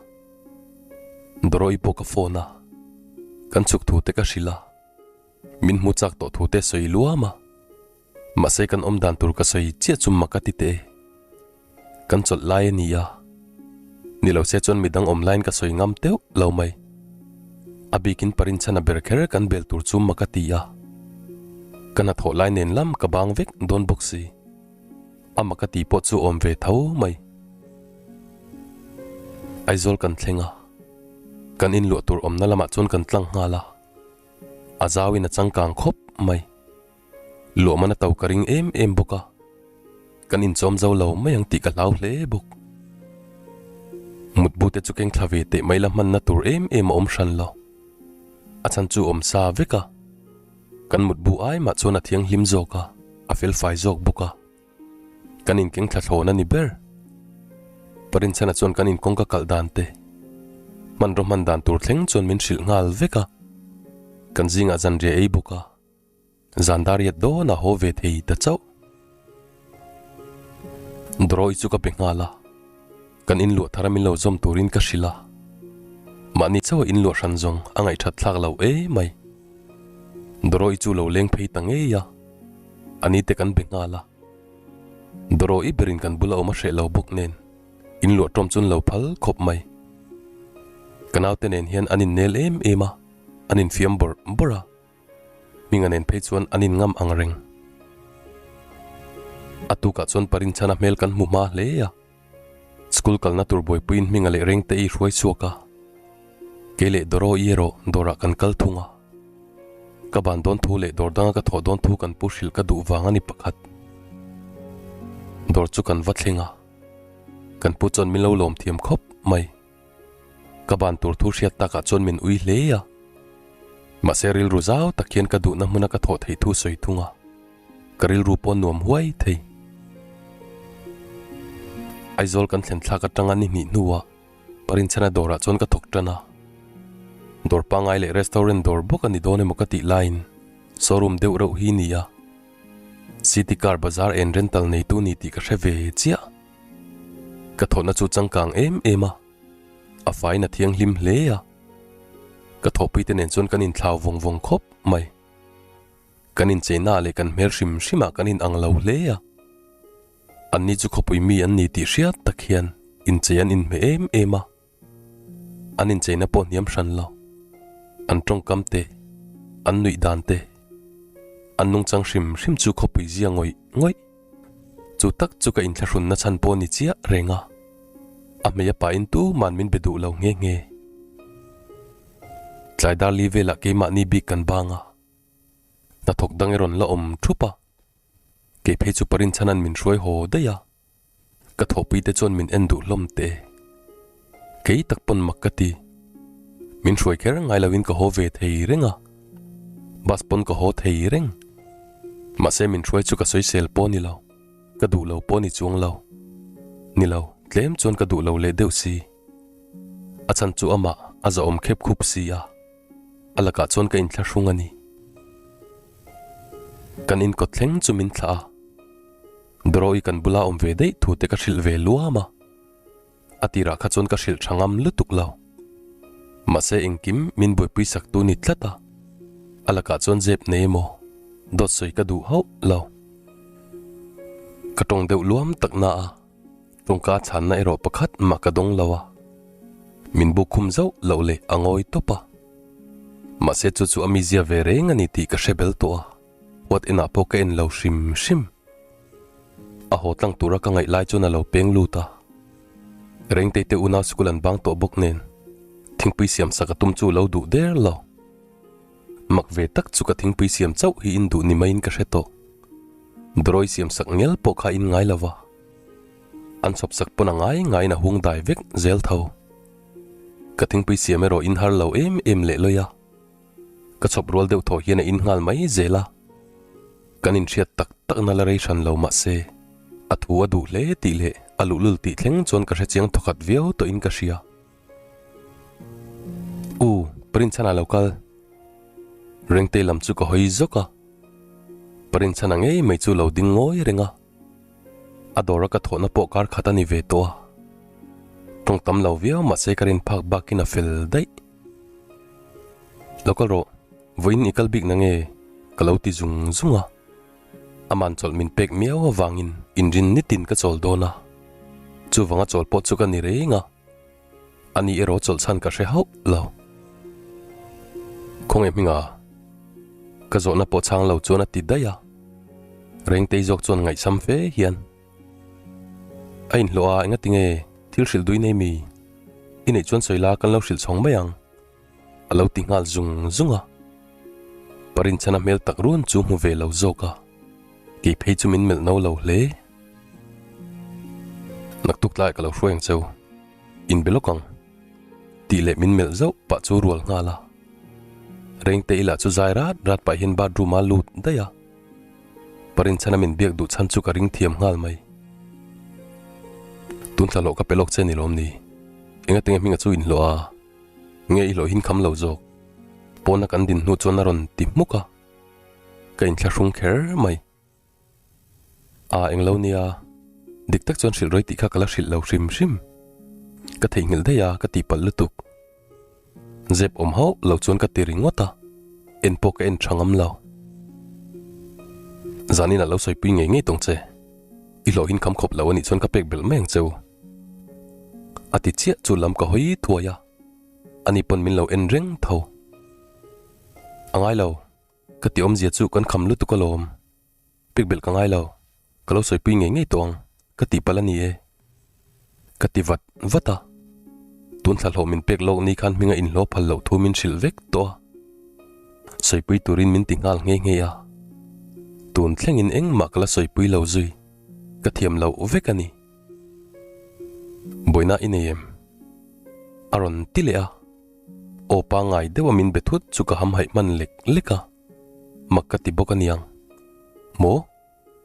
Dawrawi pawh ka phone a, kan chhuk thu te ka hrilh a, min hmu chak tawh thu te sawi luam a. Mahse kan awm dan tur ka sawi chiah chu mak a ti teh e. Kan chawlh lai a ni a, ni lo se chuan midang awm laiin ka sawi ngam teuh lo mai. A bikin Parinchhana ber kher kan bel tur chu mak a ti a, ka hnathawh lai nen lam ka bang vek dawn bawk si. A mak a tih pawh chu awm ve tho mai. Aizawl kan thleng a, kan inluah tur awmna lamah chuan kan tlang nghal a, a zauin a changkang khawp mai. Luahman a to ka ring em em bawk a, kan inchawm zo lo mai ang tih ka hlau hle bawk. Mutbu te chu keng thla ve teh mai la hmanna tur em em a awm hran lo. A chhan chu awm sa vek a. Kan mutbu ai mah chuan a thianghlim zawk a, a felfai zawk bawk a. Kan inkeng thla thlawn a ni ber. Parinchhana chuan kan inkawngka kalh dan te, hmanraw hman dan tur thleng chuan min hrilh nghal vek a. Kan zingah zanriah ei bawk a, zan dariat dawn a haw ve thei ta chauh. Dawrawi chu ka pe nghal a. Kan inluah thar a min lo zawm turin ka hrilh a, mahni chauha inluah hran zawng a ngaihthat thlak lo e mai. Dawrawi chu lo leng phei ta ngei a, a ni te kan be nghal a. Dawrawi berin kan bula awm a hreh lo bawk nen inluah tawm chu an lo phal khawp mai. Ka naute nen hian an innel em em a, an infiam bawrh bawrh a. Hminga nen phei chuan an inngam ang reng. A tukah chuan Parinchhana hmel kan hmu hma hle a. School kalna tur buaipuiin hminga leh rengte i hruai chhuak a. Kei leh Doro-i erawh dawrah kan kal thung a. Ka ban dawn thu leh dawr danga ka thawh dawn thu kan pu hrilh ka duh vang a ni pakhat. Dawr chu kan va thleng a. Kan pu chuan min lo lawm thiam khawp mai. Ka ban tur thu hriat takah chuan min ui hle a. Mahse rilru zau tak hian ka duhna hmuna ka thawh theih thu sawi thung a. Ka rilru pawh nuam huai thei. Aizawl kan thlen thlak atanga ni hnih hnuah Parinchhana dawrah chuan ka thawk tan a. Dawr pangngai leh restaurant dawr bawk a ni dawn emaw ka tih laiin showroom deuh reuh hi ni a. City Car Bazaar en rental neitu ni tih ka hre ve chiah. Ka thawhna chu changkang em em a, a faiin a thianghlim hle a. Ka thawhpuite nen chuan kan inthlau vawng vawng khawp mai. Kan incheina leh kan hmel hrim hrimah kan inang lo hle a. Anni chu khawpui mi an ni tih hriat tak hian inchei an inhmeh em em a. An incheina pawh hniam hran lo. An tawngkam te, an nuih dan te, an nungchang hrim hrim chu khawpui zia ngawih ngawih. Chu tak chu ka inthlahrunna chhan pawh ni chiah reng a. A hmei a pahin tuman min be duh lo nghe nghe. Tlai dar li velah keimahni bik kan bang a. Hnathawk dang i rawn la awm thup a. Kei phei chu Parinchhana'n min hruai haw daih a. Ka thawhpui te chuan min en duh hlawm teh. Kei tak pawn mak ka ti. Min hruai kher ngai loin ka haw ve thei reng a. Bus pawn ka haw thei reng. Mahse min hruai chu ka sawisel pawh ni lo. Ka duh lo pawh ni chuang lo. Ni lo, tlem chuan ka duh lo leh deuh si. A chhan chu amah a zahawm khep khup si a. A lakah chuan ka inthlahrung a ni. Kan inkawt thleng chu min thlah a. Drawii kan bula awm ve daih thu te ka hrilh ve luam a, a tirah kha chuan ka hrilh tha ngam lutuk lo. Mahse engkim min buaipui sak tu ni tlat a, a lakah chuan zep nei emaw dawt sawi ka duh hauh lo. Ka tawng deuh luam tak na a, tawngka chhanna erawh pakhat mah ka dawng lo a, min buk khum zauh loh leh a ngawi tawp a. Mahse chu chu a mizia ve reng a ni tih ka hre bel tawh a. Huat enah pawh ka en lo hrim hrim. A haw tlang tura ka ngaih lai chuan a lo peng lut a. Rengtei te unau sikul an bang tawh bawk nen thingpui siam sak a tum chu lo duh der lo. Mak ve tak chu ka thingpui siam chauh hi in duh ni maiin ka hre tawh. Dawrawi siam sak ngel pawh kha in ngai lo va. An chhawp sak pawn a ngai ngaiin a hung dai vek zel tho. Ka thingpui siam erawh in har lo em em leh lawi a. Ka chhawp rual deuh thaw hian a in nghal mai zel a, kan inhriat tak tak na la rei hran lo mahse a thu a duh hle tih leh a luhlul tih thleng chuan ka hrechiang thawkhat viau tawhin ka hria. U, Princhhana lo kal. Rengtei lam chu ka hawi zawk a, Princhhana ngei mai chu lo ding ngawi reng a. A dawra ka thawhna pawh kar khat a ni ve tawh a, tawng tam lo viau mahse ka rin phak bakin a fel daih. Lo kal rawh, vawiin i kal bik na nge? Ka lo ti zung zung a. Aman chawlh min pek miau avangin inrin nitin ka chawl dawn a. Chuvanga chawl pawh chu ka ni reng a. Ani erawh chawlh chhan ka hre hauh lo. Khawnge hminga? Ka zawhna pawh chhang lo chuan a ti daih a. Rengtei zawk chuan ngaihsam fe hian. A inhlawh a, engati nge thil hrilh dui nei mi? I neih chuan sawi la kan lo hrilh chhawng mai ang. A lo ti nghal zung zung a. Parinchhana hmel tak run chu hmu ve lo zawk a, kei phei chu min melh no lo hle. Naktuk tlaiah ka lo hruai ang cheu, inbe lawk ang. Tih leh min melh zauh pah chu rual nghal a. Rengte ila chu zai rat rat pah hian bathroom a lut daih a. Parinchhana min biak duh chhan chu ka ring thiam nghal mai. Tun thla hlawh ka pe lawk che ni lawm ni? Enga tinge hminga chu inhlawh a? Nge i hlawh hin kham lo zawk? Pawna kan din hnu chuan a rawn ti hmuk a. Ka inthlahrung kher mai. A englo nia, dik tak chuan hrilh rawih tih kha ka la hrilh lo hrim hrim. Ka theihnghilh daih a, ka tihpalh lutuk. Zep awm hauh lo chuan ka ti ringawt a, en pawh ka en tha ngam lo. Zanin a lo sawipui ngei ngei tawng che, i hlawhin kham khawp lo anih chuan ka pek belh mai ang cheu. A ti chiah chu lam ka hawi thuai a, ani pawn min lo en reng tho. A ngai lo, ka ti awmzia chu kan kham lutuk alawm, pek belh ka ngai lo. Ka lo sawipui ngei ngei tawh ang, ka tih palh a ni e. Ka ti vat vat a. Tun thla hlawh min pek lawk ni khan hminga inhlawh phal loh thu min hrilh vek tawh a. Sawipui turin min ti nghal nghe nghe a. Tun thlengin engmah ka la sawipui lo zui, ka thiam loh vek a ni. Buaina i nei em? A rawn ti leh a. Aw pangngai deuha min be thut chu ka hamhaih hman lek lek a. Mak ka ti bawk a niang. Maw?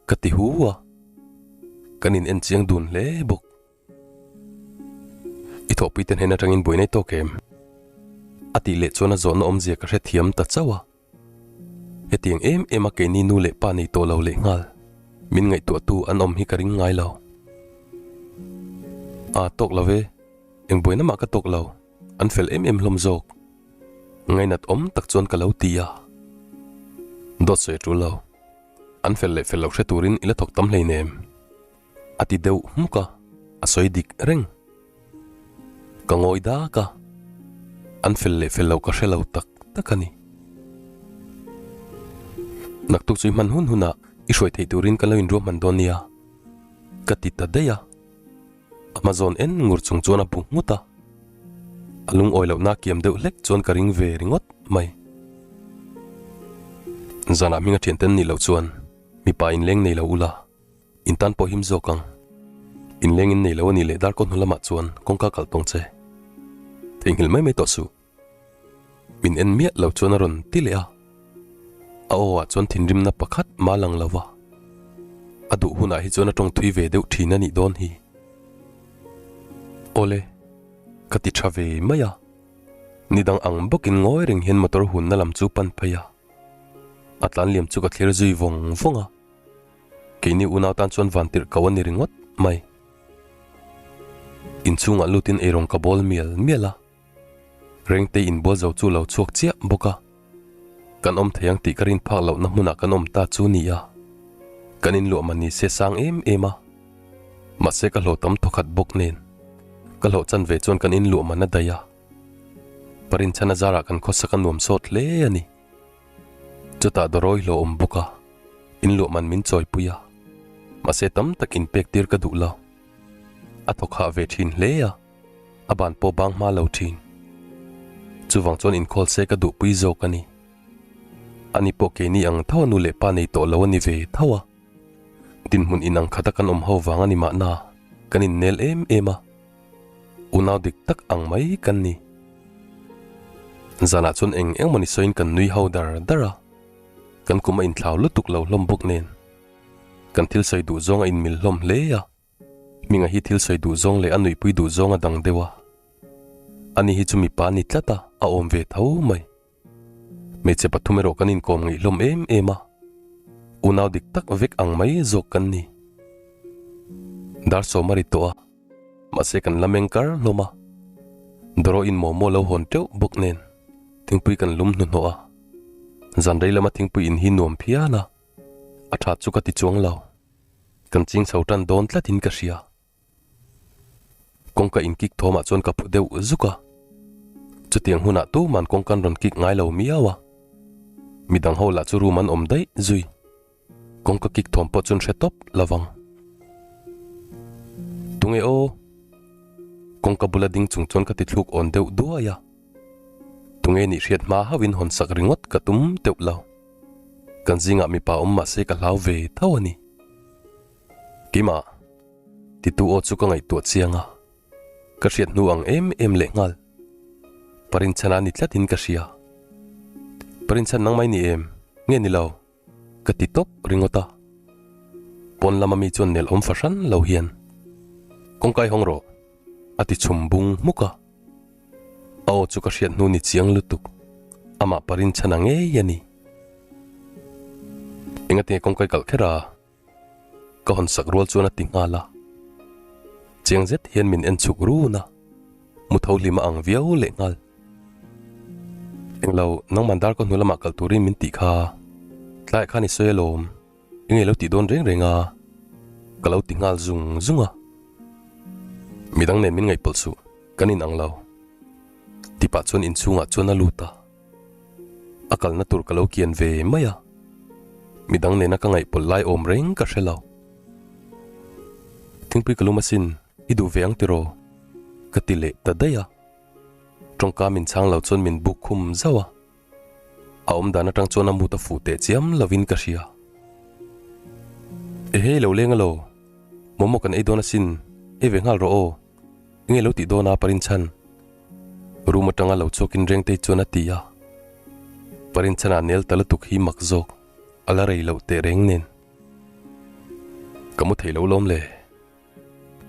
Ka ti hu a. Kan in en chiang dun hle bawk. I thawhpui te hnen atangin buai nei tawk em? A tih leh chuan a zawhna awmzia ka hrethiam ta chauh a. Hetiang em em a keini nu leh pa nei tawh lo leh nghal. Min ngaihtuahtu an awm hi ka ring ngai lo. A tawk lo ve, eng buaina mah ka tawk lo, an fel em em hlawm zawk. Ngainat awm tak chuan ka lo ti a. Dawt sawi a tul lo. An fel leh fel lo hre turin i la thawk tam hleinem. A ti deuh hmuk a, a sawi dik reng. Ka ngawi dak a, an fel leh fel loh ka hre lo tak tak a ni. Naktuk chu i hman hun hunah i hruai theih turin kan lo inruahman dawn nia, ka ti ta daih a. A hma zawn en ngur chung chuan a bu nghut a, a lungawi lohna kiam deuh hlek chuan ka ring ve ringawt mai. Zanah hminga thianten nih loh chuan mipa inleng nei lo ula, in tan pawh him zawk ang. Inleng in nei lo a nih leh darkaw hnu lamah chuan kawngka kalh tawng che. Theihnghilh mai mai tawh suh. Min en miah lo chuan a rawn ti leh a, a aw ah chuan thinrimna pakhat mah lang lo va, a duh hunah hi chuan a tawng thui ve deuh thin a nih dawn hi. Awle, ka ti tha ve mai a, ni dang ang bawkin ngawi reng hian motor hunna lam chu pan phei a, a tlan liam chu ka thlir zui vawng vawng a, keini unau tan chuan van tirh ko a ni ringawt mai. Inchhungah lutin eirawng ka bawl mial mial a. Rengtei inbual zo chu lo chhuak chiah bawk a, kan awm thei ang tih ka rin phak lohna hmunah kan awm ta chu ni a, kan inluah man ni se sang em em a, mahse ka hlawh tam thawkhat bawk nen ka hlawh chan ve chuan kan inluah man a daih a, Parinchhana zarah kan khawsak a nuam sawt hle a ni. Chutah dawrawi hlawh awm bawk a, inluah man min chawipui a, mahse tam tak inpek tir ka duh lo, a thawk hah ve thin hle a. A ban pawh bang hma lo thin. Chuvang chuan inkhawl se ka duhpui zawk a ni. Ani pawh keini ang tho a nu leh pa nei tawh lo a ni ve tho a. Dinhmun inang khata kan awm ho vang a ni mahna kan innel em em a. Unau dik tak ang mai kan ni. Zanah chuan eng eng mawni sawiin kan nui ho dar dar a. Kan kum a inthlau lutuk lo hlawm bawk nen. Kan thil sawi duh zawng a inmil hlawm hle a. Hminga hi thil sawi duh zawng leh a nuihpui duh zawng a dang deuh a. Ani hi chu mipa a ni tlat a, a awm ve tho mai. Hmeichhe pathum erawh kan inkawm ngaih hlawm em em a, unau dik tak vek ang mai zawk kan ni. Dar sawm a ri tawh a, mahse kan la meng kar hlawm a. Dawrawh in momo lo hawn teuh bawk nen thingpui kan lum hnuhnawh a. Zan rei lama thingpui in hi nuam phian a, a tha chu ka ti chuang lo. Kan ching chho tan dawn tlatin ka hria. Kawngka inkik thawmah chuan ka phu deuh zuk a. Chutiang hunah tuman kawngka an rawn kik ngai lo miau a. Midang ho lah chu room an awm daih zui. Kawngka kik thawm pawh chuan hre tawp lovang. Tunge aw? Kawngka bula ding chung chuan ka ti thluk awn deuh duai a. Tunge nih hriat hma hauhin hawn sak ringawt ka tum teuh lo. Kan zingah mipa awm mahse ka hlau ve tho a ni. Keimah, titu aw chu ka ngaihtuah chiang a, ka hriat hnu ang em em leh nghal. Parinchhan a ni tlatin ka hria. Parinchhan nang mai ni em? Nge ni lo? Ka ti tawp ringawt a. Pawn lama mi chuan nel awm fahran lo hian, Kawngkai hawng rawh, a ti chhum bung hmuk a. A aw chu ka hriat hnu ni chiang lutuk, amah parin chhan a ngei a ni. Engatinge kawngkai kalh kher a? Ka hawn sak rual chuan a ti nghal a. Chiang zet hian min en chhuk run a, mu tho hlim a ang viau leh nghal. Englo, nangman dar ka hnu lamah kalh turin min tih kha, tlaiah khan i sawi alawm. Enge lo tih dawn reng reng a, ka lo ti nghal zung zung a. Midang nen min ngaihpawlh suh, kan inang lo. Tipah chuan inchhungah chuan a lut a, a kalna tur ka lo kian ve mai a. Midang nena ka ngaihpawlh lai awm reng ka hre lo. Thingpui ka lum asin, i duh ve ang tiraw? Ka ti leh ta daih a. Tawngka min chhang lo chuan min buk khum zauh a. A awm dan atang chuan a mut a fuh teh chiam lovin ka hria. Ehe lo leng alo, momo kan ei dawn asin, ei ve nghal rawh aw, enge lo tih dawn a Parinchhan? Room atanga lo chhuakin Rengtei chuan a ti a. Parinchhana nel ta lutuk hi mak zawk, a la rei loh teh reng nen. Ka mu thei lo lawm le.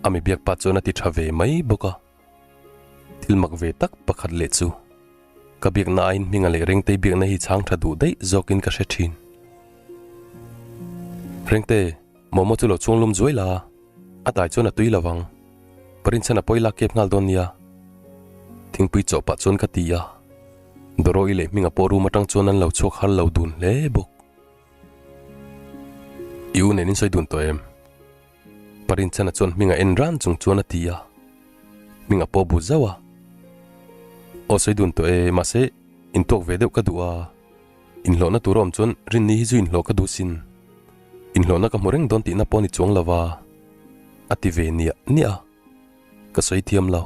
A mi biak pa chuan a ti tha ve mai bawk a. Thil mak ve tak pakhat leh chu ka biakna aiin hminga leh Rengtei biakna hi chhang tha duh daih zawkin ka hre thin. Rengte, momo chu lo chhung lum zuai la, a dai chuan a tui lo vang. Parinchhan a pawi lak kep nghal dawn nia. Thingpui chawh pah chuan ka ti a. Doro-i leh hminga pawh room atang chuan an lo chhuak har lo dun hle bawk. I u nen in sawi dun tawh em? Parinchhana chuan hminga en ran chung chuan a ti a. Hminga pawh bu zauh a. Aw sawi dun tawh e, mahse intuak ve deuh ka duh a. Inhlawhna tur a awm chuan Rinni hi zu inhlawh ka duh sin. Inhlawhna ka hmu reng dawn tihna pawh a ni chuang lo va, a ti ve niah niah a. Ka sawi thiam lo.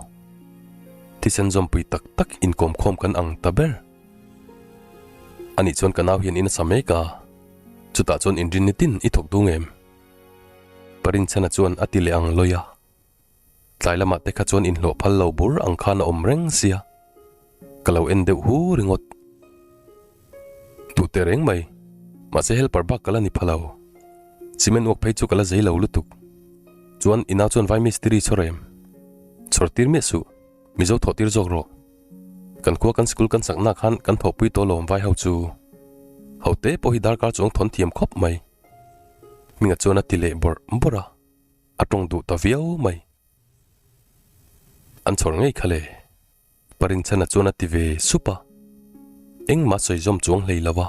Thisen zawmpui tak tak inkawm khawm kan ang ta ber. Anih chuan ka nau hian in a sa mek a, chutah chuan inrinni tin i thawk dung em? Parinchhana chuan a ti leh ang lawi a. Tlai lamah te kha chuan inhlawh phal lo bur ang khan a awm reng sia. Ka lo en deuh hu ringawt. Duh teh reng mai. Mahse helper bak ka la ni pha lo. Cement uak phei chu ka la zei lo lutuk. Chuan i nau chuan vai mistiri chhawr em? Chhawr tir miah suh. Mizo thawh tir zawk rawh. Kan khua kan school kan sakna khan kan thawhpui tawh lawm vai ho chu. Ho te pawh hi darkar chuang thawn thiam khawp mai. Hminga chuan a ti leh bawrh bawrh a, a tawng duh ta viau mai. An chhawr ngei kha le. Parinchhana chuan a ti ve sup a, engmah sawi zawm chuang hlei lo a,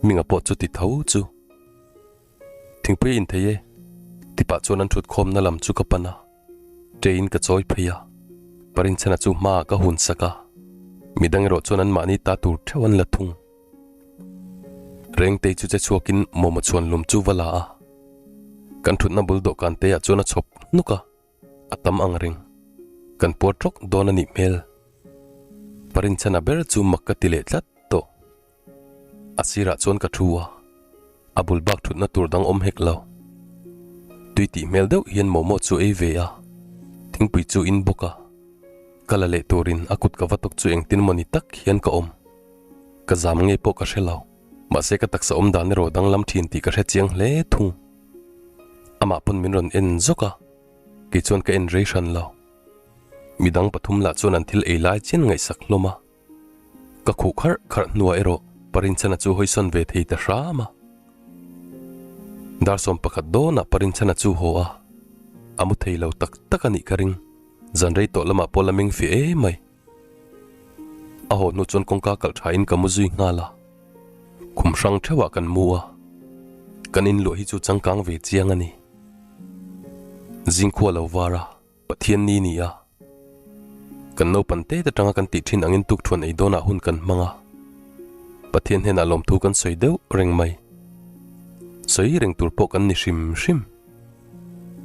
Hminga pawh chu ti tho chu. Thingpui a inthei e, tipah chuan an thut khawmna lam chu ka pan a, ṭeiin ka chawi phei a, Parinchhana chu hmaah ka hun sak a, midang erawh chuan anmahni ta tur ṭheuh an la thung. Rengtei chu che chhuakin momo chhuan lum chu va la a, kan thutna bul dawhkan te ah chuan a chhawp hnuk a, a tam ang reng. Kan puar tawk dawn a nih hmel. Parinchhana ber chu mak ka ti leh tlat tawh. A sirah chuan ka thu a, a bul bak thutna tur dang awm hek lo. Tui tih hmel deuh hian momo chu ei ve a, thingpui chu in bawk a. Ka la leh turin a kut ka va tawk chu engtin mawni tak hian ka awm. Ka zam ngei pawh ka hre lo, mahse ka taksa awm dan erawh danglam thin tih ka hre chiang hle thung. Amah pawn min rawn en zawk a, kei chuan ka en rei hran lo. Midang pathum lah chuan an thil ei lai chian ngaihsak hlawm a. Ka khuh kharh kharh hnuah erawh Parinchhana chu hawisawn ve thei ta hram a. Dar 11 dawnah Parinchhana chu haw a, a mu thei lo tak tak a nih ka ring. Zan rei tawh lamah pawh la meng fih em mai. A haw hnu chuan kawngka kalh tha in ka mu zui nghal a. Khum hrang theuh ah kan mu a. Kan in luah hi chu changkang ve chiang a ni. Zingkhua lo var a, Pathian ni ni a. Kan naupan te te tanga kan tih thin angin tukthuan ei dawnah hun kan hmang a. Pathian hnenah lawmthu kan sawi deuh reng mai. Sawi reng tur pawh kan ni hrim hrim.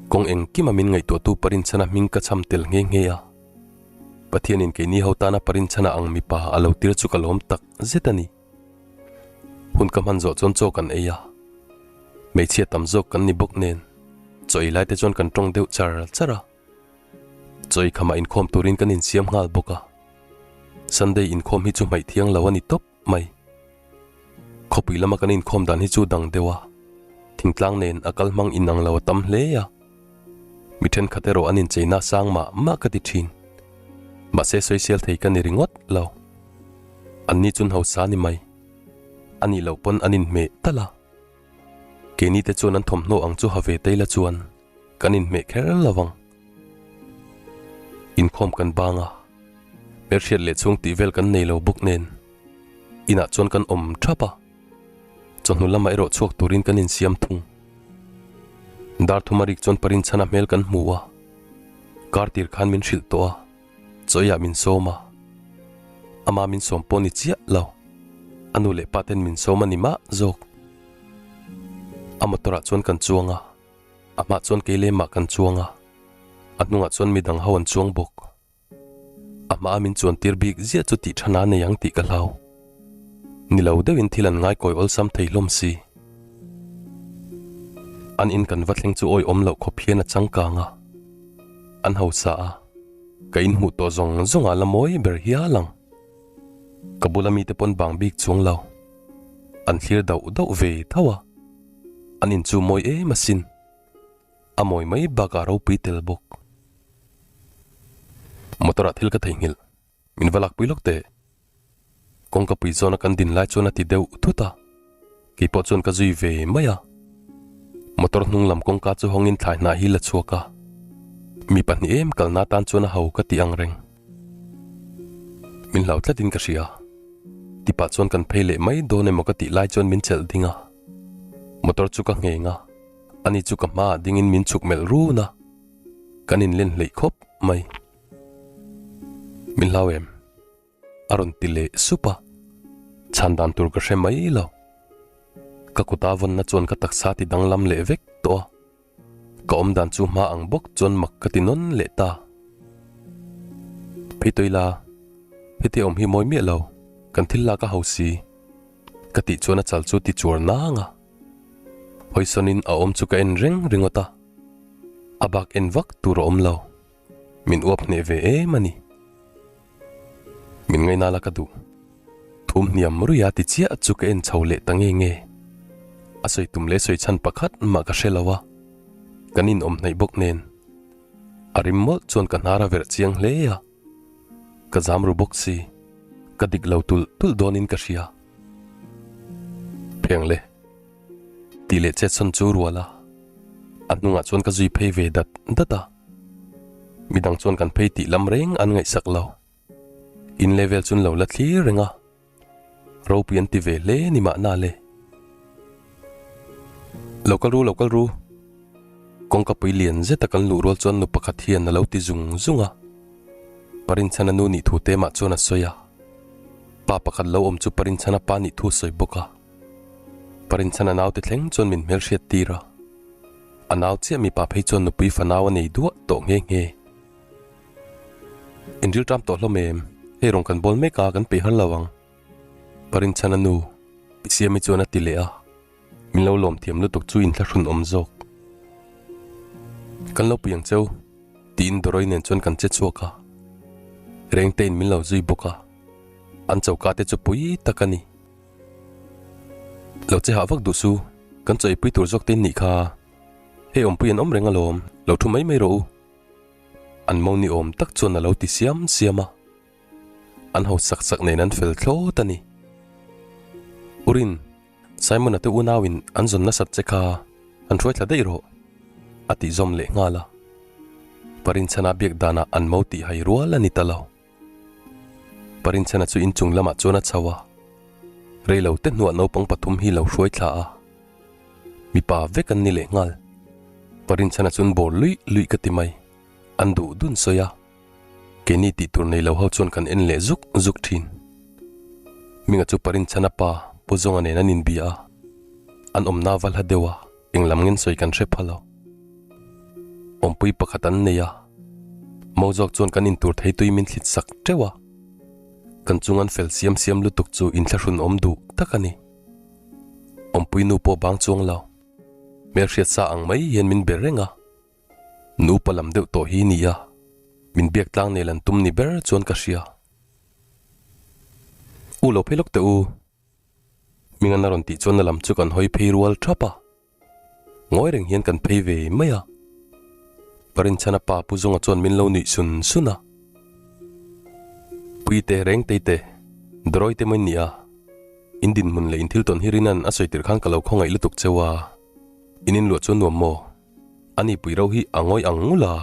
Kawng engkima min ngaihtuahtu Parinchhana hming ka chham tel nghe nghe a. Pathianin keini ho tana Parinchhana ang mipa a lo tir chu ka lawm tak zet a ni. Hun ka hman zawh chuan chaw kan ei a. Hmeichhia tam zawk kan ni bawk nen chaw ei lai te chuan kan tawng deuh char char a. Chaw ei khamah inkhawm turin kan insiam nghal bawk a. Sunday inkhawm hi chu hmaih thiang lo a ni tawp mai. Khawpui lama kan inkhawm dan hi chu dang deuh a, thingtlang nen a kal hmang inang lo a tam hle a. Mi thenkhat erawh an incheina sang mah mah ka ti thin. Mahse sawisel thei ka ni ringawt lo. Anni chun hausa ni mai. A nih loh pawn an inhmeh talh a. Keini te chuan an thawmhnaw ang chu ha ve teila chuan kan inhmeh kher lo ang. Inkhawm kan bang a, hmelhriat leh chhung tih vel kan nei lo bawk nen inah chuan kan awm thap a, chawhnu lamah erawh chhuak turin kan insiam thung. Dar thuma rik chuan Parinchhana hmel kan hmu a, kar tir khan min hrilh tawh a, chawiah min sawm a, ama min sawm pawh ni chiah lo, a nu leh pa ten min sawm a ni mah zawk. A motor ah chuan kan chuang a. A hmah chuan kei lemah kan chuang a, a hnungah chuan midang ho an chuang bawk. A hmaa min chuan tir bik ziah chu tih than a nei ang tih ka hlau. Ni lo deuhin thil an ngaikawi awlsam thei hlawm si. An in kan va thleng chu awihawm loh khawp hian a changkang a, an hausa a, ka inhmuh tawh zawng zawng ah la mawi ber hial ang. Ka bula mite pawn bang bik chuang lo. An thlir dauh dauh ve tho a, an in chu mawi em asin. A mawi mai bakah ropui tel bawk. Motor ah thil ka theihnghilh. Min va lakpui lawk teh. Kawngka pui zawna kan din lai chuan a ti deuh thut a. Keipawh chuan ka zui ve mai a. Motor hnung lam kawngka chu hawngin thlai hnah hi la chhuak a. Mi pahnih em kalna tan chuan a ho ka ti ang reng. Min hlau tlatin ka hria. Tipah chuan kan phei leh mai dawn emaw ka tih lai chuan min chelh ding a. Motor chu ka ngheng a. Ani chu ka hmaah dingin min chhuk melh run a, kan inlen hleih khawp mai. Min hlau em? A rawn ti leh sup a, chhan dan tur ka hre mai lo. Ka kuta vawnna chuan ka taksa ti danglam leh vek tawh a, ka awm dan chu hma ang bawk chuan mak ka ti nawn leh ta. Phei tawih la, heti awm hi mawi miah lo, kan thil lak a ho si, ka tih chuan a chal chu ti chuar nang a. Hawisawnin a awm chu ka en reng ringawt a, a bak en vak tur a awm lo. Min uap hneh ve em a ni. Min ngaina la ka duh. Thum hniam ruia ti chiah chu ka en chho leh ta nge nge. A sawi tum leh sawi chhan pakhat mah ka hre lo a, kan inawm hnaih bawk nen. A rim mawlh chuan ka hnar a verh chiang hle a, ka zam ru bawk si, ka dik lo tulh tulh dawnin ka hria. Pheng le. Tih leh chetsawn chu rual a, a hnungah chuan ka zui phei ve dat dat a. Midang chuan kan phei tih lam reng an ngaihsak lo. In level chuan lo la thlir reng a, ropui an ti ve hle ni mahna le. Lo kal ru, lo kal ru. Kawngka pui lian zeta kan luh rual chuan nu pakhat hian a lo ti zung zung a. Parinchhana nu nih thu te mah chuan a sawi a. Pa pakhat lo awm chu Parinchhana pa nih thu a sawi bawk a. Parinchhana naute thleng chuan min hmelhriat tir a. A nau chiah mipa phei chuan nupui fanau a nei duah tawh nghe nghe. Inril ṭam tawh hlawm em? Hei rawn kan bawl mek a, kan peih har lo ang. Parinchhana nu, Pi Siami chuan a ti leh a. Min lo lawm thiam lutuk chu inthlahrun awm zawk. Kan lo pui ang cheu, tiin Doroi nen chuan kan che chhuak a. Rengtein min lo zui bawk a, an choka te chu pui tak a ni. Lo che hah vak duh su, kan chaw eipui tur zawk te in nih kha. Hei awmpui an awm reng alawm, lo thu mai mai rawh u. An mo ni awm tak chuan a lo ti siam siam a. An ho sak sak nen an fel thlawt a ni. Urin. Simon-a te unauin an zawn nasat che kha an hruai thla daih rawh, a tih zawm leh nghal a. Parinchhana biak danah an mo tih hai rual a ni ta lo. Parinchhana chu inchung lamah chuan a chho a, reilo te hnuah naupang pathum hi lo hruai thla a. Mipa vek an ni leh nghal. Parinchhana chuan bawr luih luih ka ti mai, an duh dun sawi a. Keini tih tur nei lo ho chuan kan en leh zuk zuk thin. Minga chu Parinchhana pa Pu Zawnga nen an inbia a, an awmna va hla deuh a, eng lam ngen sawi kan hre pha lo. Awmpui pakhat an nei a, Mo zawk chuan kan intur thei tui min thlit sak teuh a, kan chung an fel siam siam lutuk chu inthlahrun awm duh tak a ni. Awmpui nu pawh bang chuang lo, hmelhriat sa ang mai hian min be reng a. Nupa lam deuh tawh hi nia, min biak tlang nel an tum ni ber chuan ka hria. U lo phei lawk teh u. Hmingan a rawn tih chuan a lam chu kan hawi phei rual thap a. Ngawi reng hian kan phei ve mai a. Parinchhana pa Pu Zawnga chuan min lo nuih sun sun a. Puite Rengtei te, Dawrawi te mai nia, in dinhmun leh in thil tawn hi Rinan a sawi tirh khan ka lo khawngaih lutuk cheu a, in inluah chu nuam maw? Ani pui ro hi a ngawi ang ngul a,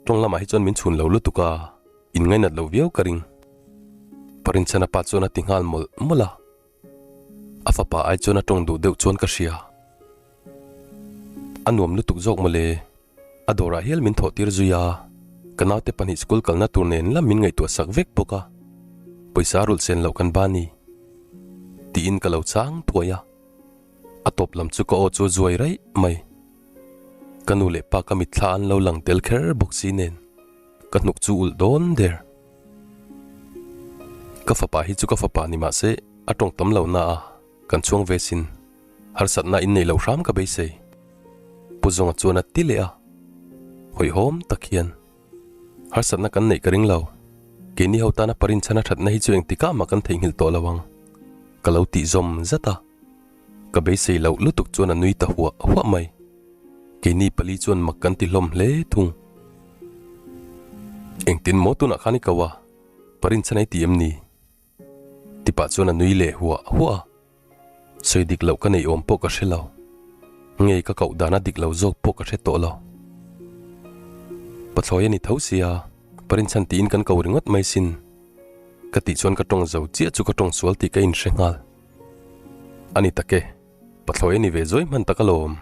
tawng lamah hi chuan min chhun lo lutuk a, in ngainat lo viau ka ring. Parinchhana pa chuan a ti nghal mawlh mawlh a, a fapa ai chuan a tawng duh deuh chuan ka hria. A nuam lutuk zawk mawle, a dawrah hial min thawh tir zui a, ka naute pahnih school kalna tur nen lam min ngaihtuah sak vek bawk a, pawisa rulh sen loh kan ba ni tiin ka lo chang thuai a. A tawp lam chu ka aw chu a zuai raih mai. Ka nu leh pa ka mitthla an lo lang tel kher bawk si nen ka hnuk chu ulh dawn der. Ka fapa hi chu ka fapa ni mah se a tawng tam lo na a, kan chhuang ve sin. Harsatna in nei lo hram ka beisei. Pu Zawnga chuan a ti leh a, hawihhawm tak hian harsatna kan neih ka ring lo. Keini ho tana parinchhana thatna hi chu engtikah mah kan theihnghilh tawh lo ang ka lo tih zawm zat a. Ka beisei loh lutuk chuan a nui ta huah huah mai. Keini pali chuan mak kan ti hlawm hle thung. Engtin maw tunah khan i ko a, parinchhan ei ti em ni? Tipah chuan a nui leh huah huah a. Sawi dik loh ka neih awm pawh ka hre lo. Ngei ka koh dan a dik lo zawk pawh ka hre tawh lo. Pathlawi a ni tho sia, parinchhan tiin kan ko ringawt mai sin. Ka tih chuan ka tawng zo chiah chu ka tawng sual tih ka inhre nghal. A ni tak e, pathlawi a ni ve zawi hman tak alawm.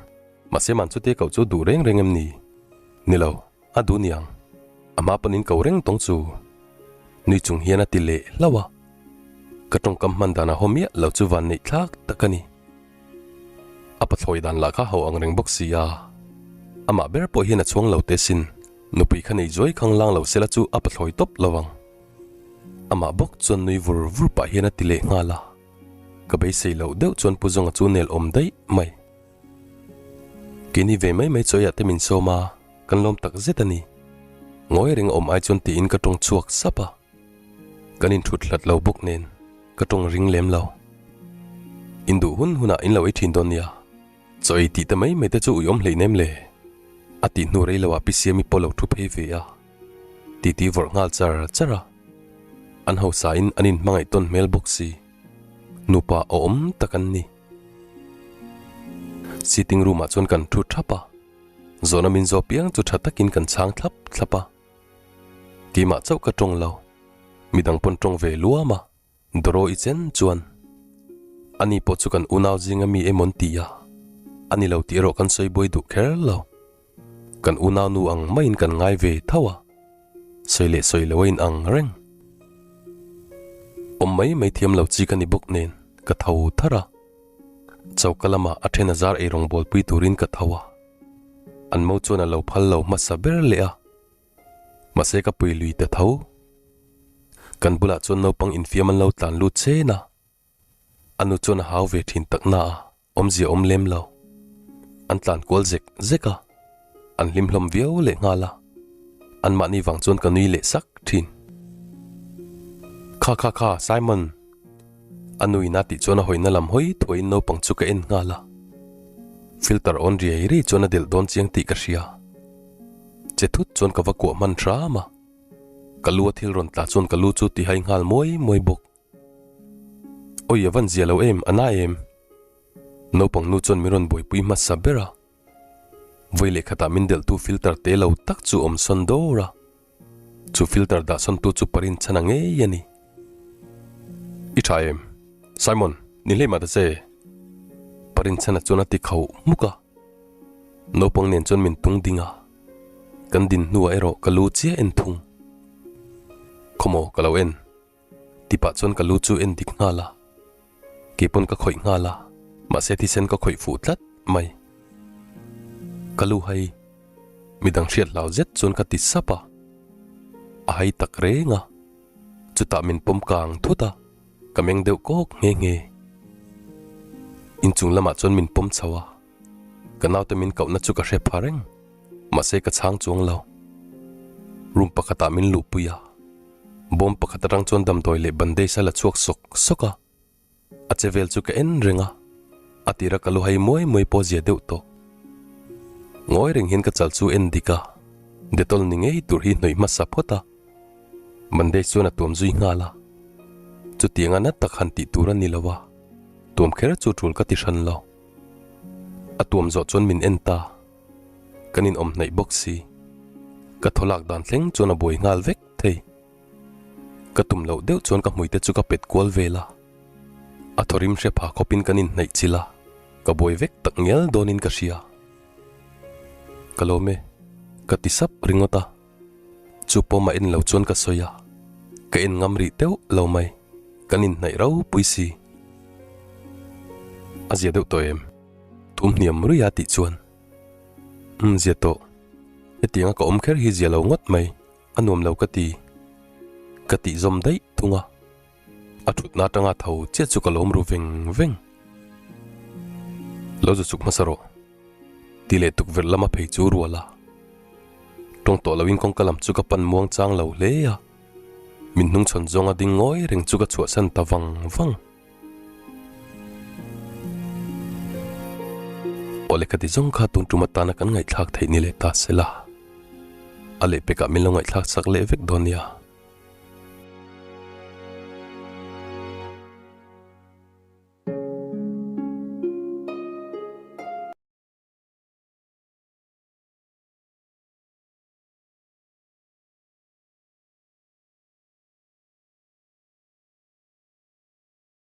Mahse man chutia koh chu duh reng reng em ni? Ni lo, a duh niang. A hma pawn in ko reng tawng chu. Nui chung hian a ti leh hlauh a. Ka tawngkam hman dan a haw miah lo chu van neih thlak tak a ni. A pathlawi dan lah kha ho ang reng bawk si a. Amah ber pawh hian a chhuang lo teh sin. Nupui kha nei zuai khang lang lo sela chu a pathlawi tawp lo ang. Amah bawk chuan nui vur vur pah hian a ti leh nghal a. Ka beisei loh deuh chuan Pu Zawnga chu nel awm daih mai. Keini ve mai mai chawiah te min sawm a, kan lawm tak zet a ni. Ngawi reng a awm ai chuan tiin ka tawng chhuak sap a. Kan inthut hlat lo bawk nen ka tawng ring lem lo. Induh hun hunah in lo ei thin dawn nia. Chaw ei tih te mai mai te chu uiawm hleinem le. A tih hnu rei loah Pi Siami pawh lo thu phei ve a. Titi vawrh nghal char char a. An hausa in an inhmangaih tawn hmel bawk si. Nupa awm tak an ni. Sitting room ah chuan kan thu thap a. Zawhna min zawh piang chu tha takin kan chhang thlap thlap a. Keimah chauh ka tawng lo. Midang pawn tawng ve luam a. Doro i chen chuan ani pawh chu kan unau zinga mi emaw an ti a, a ni lo tih erawh kan sawi buai duh kher lo. Kan unau nu ang maiin kan ngai ve tho a, sawi leh sawi lo a in ang reng. Awm mai mai thiam lo chi ka ni bawk nen ka tho thar a, choka lamah a then a zar eirawng bawlpui turin ka tho a, an mo chuan a lo phal lo hmasa ber leh a. Mahse ka pui lui ta tho. Kan bulah chuan naupang infiam an lo tlan lut chen a. A nu chuan a hau ve thin tak na a, awmzia awm lem lo. An tlan kual zek zek a, an hlim hlawm viau leh nghal a. Anmahni vang chuan ka nui leh sak thin. Kha kha kha Simon! A nu in a tih chuan a hawina lam hawi thuaiin naupang chu ka en nghal a. Filter on riai riai chuan a delh dawn chiang tih ka hria. Che thut chuan ka va kuah hman hram a, ka lu a thil rawn tla chuan ka lu chu ti hai nghal muai muai bawk. Awi a van zia lo em, a na em? Naupang nu chuan min rawn buaipui hmasa ber a, vawi leh khatah min delhtu filter te lo tak chu awm sawn dawr a, chu filter dah sawntu chu parin chhan a ngei a ni. I tha em? Simon, ni hlei mah ta che? Parin chhan a chuan a ti khauh hmuk a. Naupang nen chuan min tung ding a, kan din hnuah erawh ka lu chiah en thung. Khawmaw ka lo en ti pah chuan ka lu chu en dik nghal a, kei pawn ka khawih nghal a, mahse thisen ka khawih fuh tlat mai. Ka lu hai midang hriat hlau zet chuan ka ti sap a, a hai tak reng a, chutah min pawm kang thut a. Ka meng deuh kawk nghe nghe. Inchung lamah chuan min pawm chho a, ka naute min kohna chu ka hre pha reng, mahse ka chhang chuang lo. Room pakhatah min luhpui a, bawm pakhat atang chuan damdawi leh bandage a la chhuak sawk sawk a, a che vel chu ka en reng a, a tira ka lu hai muai muai pawh zia deuh tawh. Ngawi reng hian ka chal chu en dik a, Dettol ni ngei tur hi hnawih hmasa phawt a. Bandage chuan a tuam zui nghal a, chutianga na tak han tih tur a ni lo a, tuam kher chu tul ka ti hran lo. A tuam zawh chuan min en ta, kan inawm hnaih bawk si. Ka thaw lak dan thleng chuan a buai nghal vek thei. Ka tum loh deuh chuan ka hmuite chu ka pet kual vel a, a thaw rim hre pha khawpin kan inhnaih chilh a, ka buai vek tak ngial dawnin ka hria. Ka lawm e, ka ti sap ringawt a. Chu pawm a en lo chuan ka sawi a, ka en ngam rih teuh lo mai, kan inhnaih ropui si. A zia deuh tawh em? Thum hniam ruih a tih chuan. Umm zia tawh. Hetianga ka awm kher hi zia lo ngawt mai, a nuam lo ka ti. Ka tih zawm daih thung a. A thutna atanga tho chiah chu ka lawm ru veng veng. Lo zu chuk hmasa rawh. Ti leh tukverh lama phei chu rual a. Tawng tawh loin kawngka lam chu ka pan muang chang lo hle a. Min hnungchhawn zawnga ding ngawi reng chu ka chhuahsan ta vang vang. Aw lehkha ti zawng kha tun tum atana kan ngaihthlak theih ni leh ta se la. A lehpekah min lo ngaihthlak sak leh vek dawn nia.